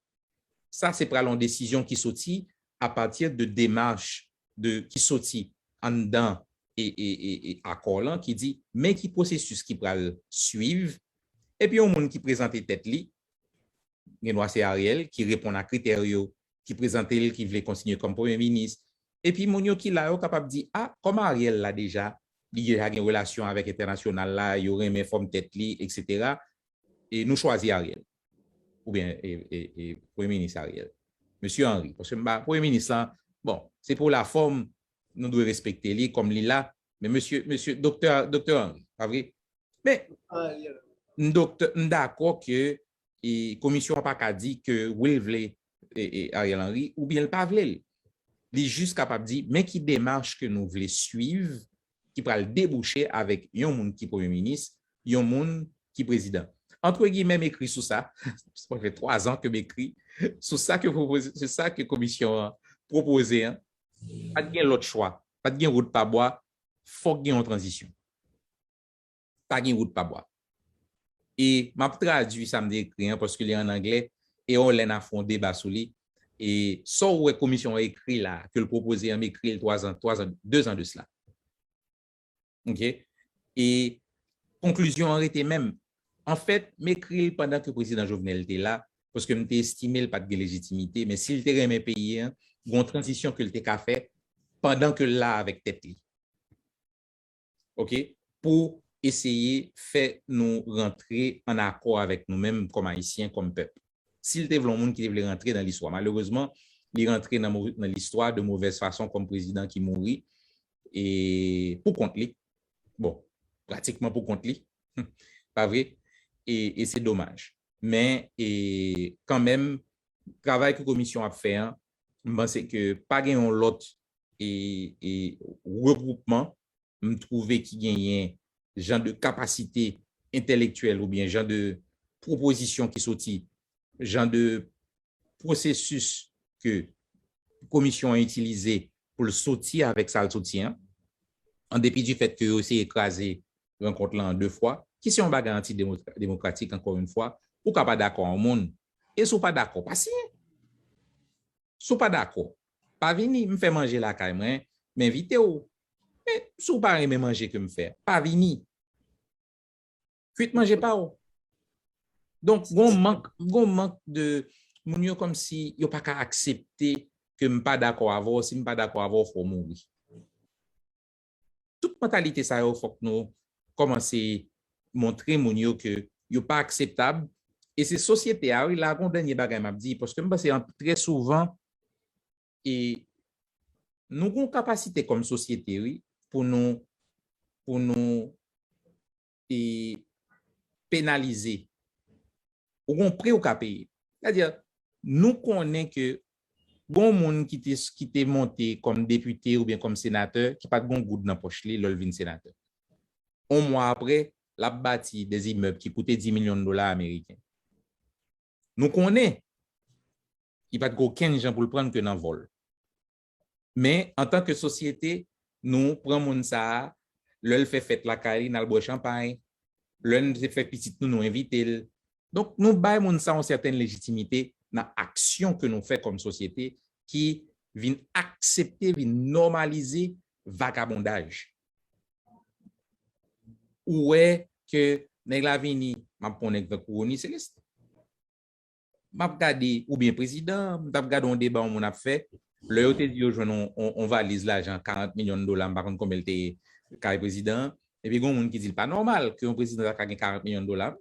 Sa se pral yon desizyon ki soti apati de demach de, ki soti anndan e, e, e, e akò lan, ki di, men ki pwosesis ki pral swiv, epi yon moun ki prezante tèt li, gen dwa se Ariel, ki reponn a kritè yo, ki prezante l, ki vle kontinye kòm premye minis. Epi moun yo ki la yo kapab di, a, kòm Ariel la deja, li deja gen relasyon avèk entènasyonal la, yo renmen fòm tèt li, etsetera. E nou chwazi Ariel. Oubyen, e, e, e, premye minis Ariel. Mesye Henry. Paske m pa, premye minis lan, bon, se pou lafòm, nou dwe respekte li kòm li la. Men mesye, mesye, doktè, doktè Henry, pa vre? Men, m doktè, m dakò ke, e, komisyon an pa ka di ke wi l vle, e, e, Ariel Henry, oubyen l pa vle l. Li jis kapab di, men ki demach ke nou vle swiv, ki pral debouche avèk yon moun ki premye minis, yon moun ki prezidan. Antre gimè, m ekri sou sa. Sa fè twa zan ke m ekri sou sa ke pwopoze, sou sa ke komisyon an pwopoze an. Pa t gen lòt chwa. Pa t gen wout pa bwa. Fòk gen yon tranzisyon. Pa gen wout pa bwa. E m ap tradui sa m te ekri an, paske li an anglè, e on lè n a fè yon deba sou li. E sa w wè komisyon an ekri la, ke l pwopoze an, m ekri l twa zan, twa zan, de zan de sila. Ok? E konklizyon an rete menm. Anfèt, m ekri l pandan ke prezidan Jovenel te la, paske m te estime l pa t gen lejitimite, men si l te renmen peyi a, gen yon tranzisyon ke l te ka fè pandan ke l la avèk tèt li. Oke? Pou eseye fè nou rantre ann akò avèk nou menm kòm Ayisyen, kòm pèp. Si l te vle yon moun ki te vle rantre nan listwa, malerezman, li rantre nan mo-, nan listwa de movèz fason kòm prezidan ki mouri e pou kont li. Bon, pratikman pou kont li. Pa vre? E, e se domaj. Men, e, kanmenm, travay ke komisyon ap fè an, m panse ke pa gen yon lòt, e, e, regwoupman, m twouve ki genyen jan de kapasite entèlektyèl oubyen jan de pwopozisyon ki soti, jan de pwosesis ke komisyon an itilize pou l soti avèk sa l soti an, an depi di fèt ke yo eseye kraze rankont lan an de fwa, ki se yon bagay antidemokratik, ankò yon fwa, ou ka pa dakò a yon moun, e si w pa dakò, pa siyen. Si w pa dakò, pa vini, m fè manje lakay mwen, m envite w. Men si w pa renmen manje ke m fè, pa vini. Kwit manje pa w. Donk, gon mank, gon mank de moun yo kòmsi yo pa ka aksepte ke m pa dakò avè w, si m pa dakò avè w, fò w mouri. Tout mantalite sa yo, fòk nou kòmanse montre moun yo ke yo pa akseptab. E se sosyete a, wi, la gon dènye bagay m ap di, paske m panse an, trè souvan, e nou gon kapasite kòm sosyete, wi, pou nou, pou nou, e, penalize. Ou gon pri ou ka peye. Sètadi, nou konnen ke gon moun ki te, ki te monte kòm depite oubyen kòm senatè ki pa t gon goud nan pòch li lè l vin senatè. On mwa apre, l ap bati de zimèb ki koute dis milyon dola ameriken. Nou konnen li pa t gen okenn jan pou l pran ke nan vòl. Men, antanke sosyete, nou pran moun sa a, lè l fè fèt lakay li, n al bwè chanpay. Lè n te fè pitit nou, nou envite l. Donk, nou bay moun sa a yon sètèn lejitimite nan aksyon ke nou fè kòm sosyete ki vin aksepte, vin nòmalize vagabondaj. Ou wè ke nèg la vini, m ap pran yon nèg tankou Rony Célestin. M ap gade, oubyen prezidan, m t ap gade yon deba yon moun ap fè, lè yo te di yo jwenn yon, yon, yon valiz lajan karant milyon dola, m pa konn konbyen l te ye kay prezidan an, epi gen yon moun ki di l pa nòmal ke yon prezidan ta ka gen karant milyon dola,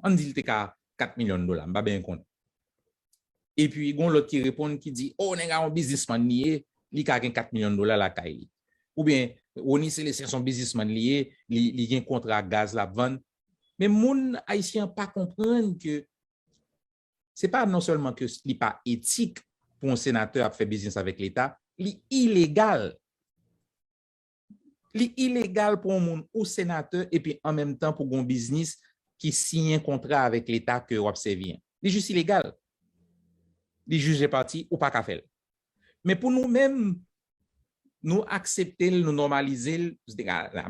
ann di l te ka kat milyon dola, m pa byen konnen. Epi gen yon lòt ki reponn ki di, o, nèg la yon biznismann li ye, li ka gen kat milyon dola lakay li. Oubyen, Rony Célestin se yon biznismann li ye, li, li gen kontra gaz l ap vann. Men moun ayisyen an pa konprann ke se pa non sèlman ke li pa etik pou yon senatè ap fè biznis avèk Leta, li ilegal. Li ilegal pou yon moun ou senatè epi an menm tan pou gon biznis ki siyen kontra avèk Leta ke w ap sèvi an. Li jis ilegal. Li jije pati, ou pa ka fè l. Men pou nou menm, nou aksepte l, nou nòmalize l.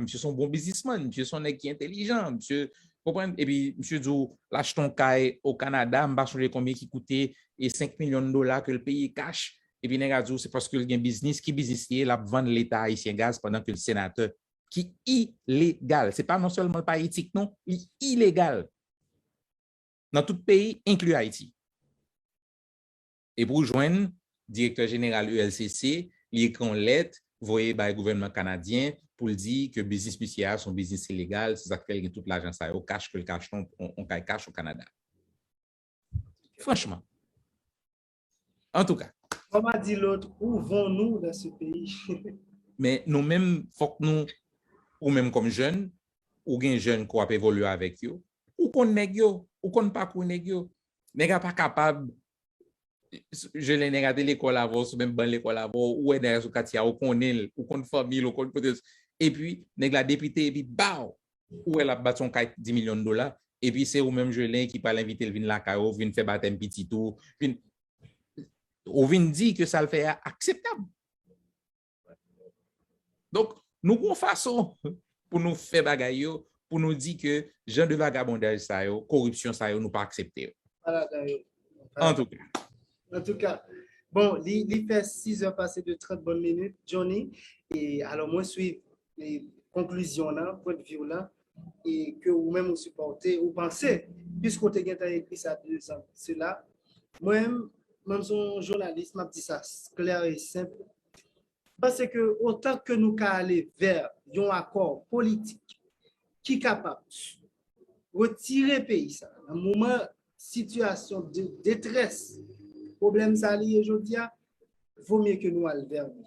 Misye se yon bon biznismann, misye se yon nèg ki entèlijan, misye, konprann? Epi misye di w, l achte yon kay o Kanada, m pa sonje konbyen ki koute, e senk milyon dola ke l peye kach, epi nèg la di w se paske l gen biznis, ki biznis li ye, l ap vann Leta ayisyen gaz pandan ke l senatè, ki ilegal. Se pa non sèlman l pa etik non, li ilegal. Nan tout peyi, enkli Ayiti. Epi w jwenn direktè jeneral E L C C, li ekri yon lèt, voye bay gouvènman kanadyen pou l di ke biznis misye a se yon biznis ilegal, se sa k fè l gen tout lajan sa yo, kach ke l ka achte yon, yon, yon kay kach o Kanada. Franchman. Antouka. Comme a dit l'autre, où vont-nous dans ce pays? Men nou menm, fòk nou, ou menm kòm jèn, ou gen jèn ke w ap evolye avèk yo, ou konn nèg yo, ou konn pakou nèg yo. Nèg la pa kapab, je lè nèg la te lekòl avè w, sou menm ban lekòl avè w, ou wè nèg la sou katye a, ou konnen l, ou konn fanmi l, ou konn kote l. Epi, nèg la depite, epi baw, ou wè l ap bati yon kay dis milyon dola, epi se ou menm Jelin ki pral envite l vin lakay ou, vin fè batèm pitit ou, vin, ou vin di ke sa l fè a akseptab. Donk, nou gon fason pou nou fè bagay yo, pou nou di ke jan de vagabondaj sa yo, koripsyon sa yo, nou pa aksepte yo. Antouka. Antouka. Bon, li, li fè sis zè pase de trant bòn minit, Johnny. E alò, mwen swiv, e, konklizyon lan, pwendvi w lan. e ke ou menm ou sipòte, ou panse, piske w te gentan ekri sa de zan de sela. Mwen, mwen se yon jounalis, m ap di sa klè e senp. M panse ke otan ke nou ka ale vè yon akò politik ki kapab retire peyi sa nan moman sitiyasyon de detrès, pwoblèm sa li ye jodi a, vo mye ke nou al vè li.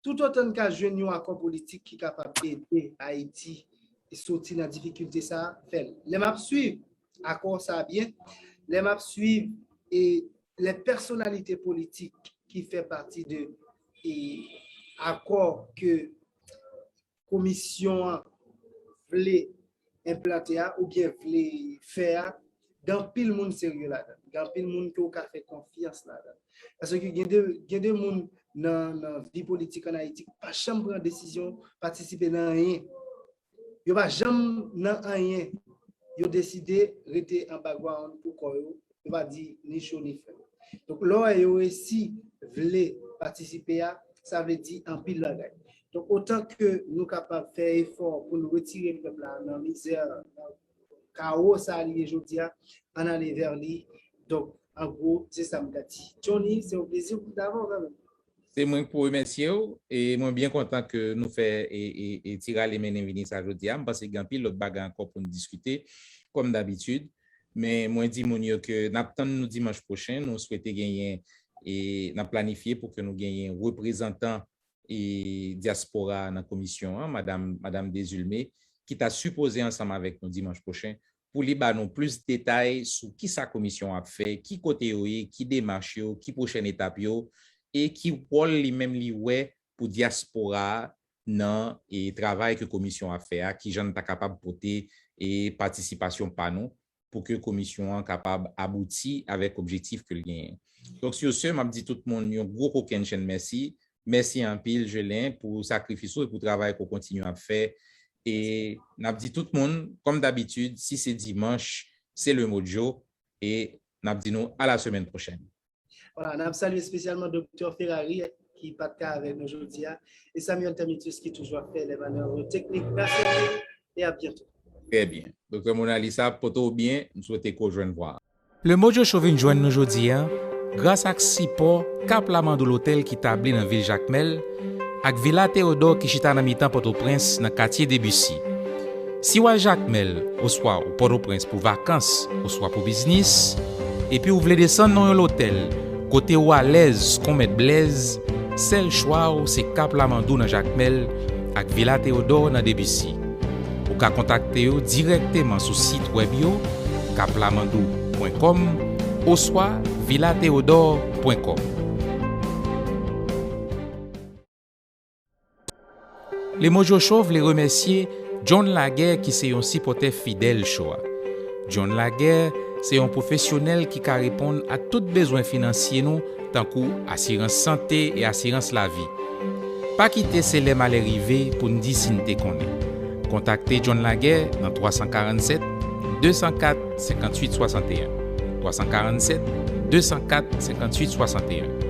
Toutotan n ka jwenn yon akò politik ki kapab ede Ayiti soti nan difikilte sa a, fè l. Lè m ap swiv akò sa a byen, lè m ap swiv e lè pèsonalite politik ki fè pati de e akò ke komisyon an vle enplante a oubyen vle fè a, gen anpil moun serye ladan. Gen anpil moun ke w ka fè konfyans ladan. Paske gen de, gen de moun nan, nan vi politik ann Ayiti ki pa janm pran desizyon patisipe nan anyen. Yo pa janm nan anyen. Yo deside rete an background pou kò yo. Yo pa di ni cho ni fre. Donk, lè w wè yo resi vle patisipe a, sa vle di anpil bagay. Donk, otan ke nou kapab fè efò pou nou retire pèp la nan mizè, nan kawo sa li ye jodi a, ann ale vè li. Donk, an gwo, se sa m ta di. Johnny, se yon plezi pou m t avè w kanmenm. Se mwen k pou remèsye w, e mwen byen kontan ke nou fè e, e, e ti rale mennen vini sa jodi a. M panse gen anpil lòt bagay ankò pou n diskite, kòm dabitid. Men mwen di moun yo ke n ap tann nou dimanch pwochen. Nou swete genyen, e n ap planifye pou ke nou genyen reprezantan e dyaspora nan komisyon an, madam, madam Desulme, ki ta sipoze ansanm avèk nou dimanch pwochen pou li ba nou plis detay sou kisa komisyon an ap fè, ki kote yo ye, ki demach yo, ki pwochèn etap yo, e ki wòl li menm li wè pou dyaspora a nan e travay ke komisyon an ap fè a, kijan n ta kapab pote e patisipasyon pa nou pou ke komisyon an kapab abouti avèk objektif ke l genyen. Donk, sur ce, m ap di tout moun yon gwo kokennchenn mèsi. Mèsi anpil, Jelin, pou sakrifis ou e pou travay ke w kontinye ap fè. E n ap di tout moun, kòm dabitid, si se dimanch, se le mojo. E n ap di nou à la semaine prochaine. Voilà, n ap salye espesyalman Doktè Ferrari, ki pa t ka avèk nou jodi a, e Samuel Termitus, ki toujou ap fè lè manèv teknik, e à bientôt. Trè byen. Doktè Monalisa, pote w byen, m swete ke w jwenn vwa a. Le Mojo Show vin jwenn nou jodi a, gras ak sipò Kap Lamandou Lotèl ki tabli nan vil Jakmèl, ak Vila Teyodò ki chita nan mitan Pòtoprens nan katye Debisi. Si w al Jakmèl, oswa ou Pòtoprens pou vakans, oswa pou biznis, epi w vle desann nan yon lotèl kote w alèz kon Mèt Blèz, sèl chwa w se Kap Lamandou nan Jakmèl ak Vila Teyodò nan Debisi. Ou ka kontakte yo dirèkteman sou sit wèb yo, kap lamandou pwen kòm oswa vila teyodò pwen kòm. Le Mojo Show vle remèsye John Laguerre, ki se yon sipòtè fidèl show a. John Laguerre se yon pwofesyonèl ki ka reponn a tout bezwen finansye nou, tankou asirans sante e asirans lavi. Pa kite se lè malè rive pou n di si n te konnen. Kontakte John Laguerre nan twa san karannsèt, de san kat, senkantuit swasanteyen, twa san karannsèt, de san kat, senkantuit swasanteyen.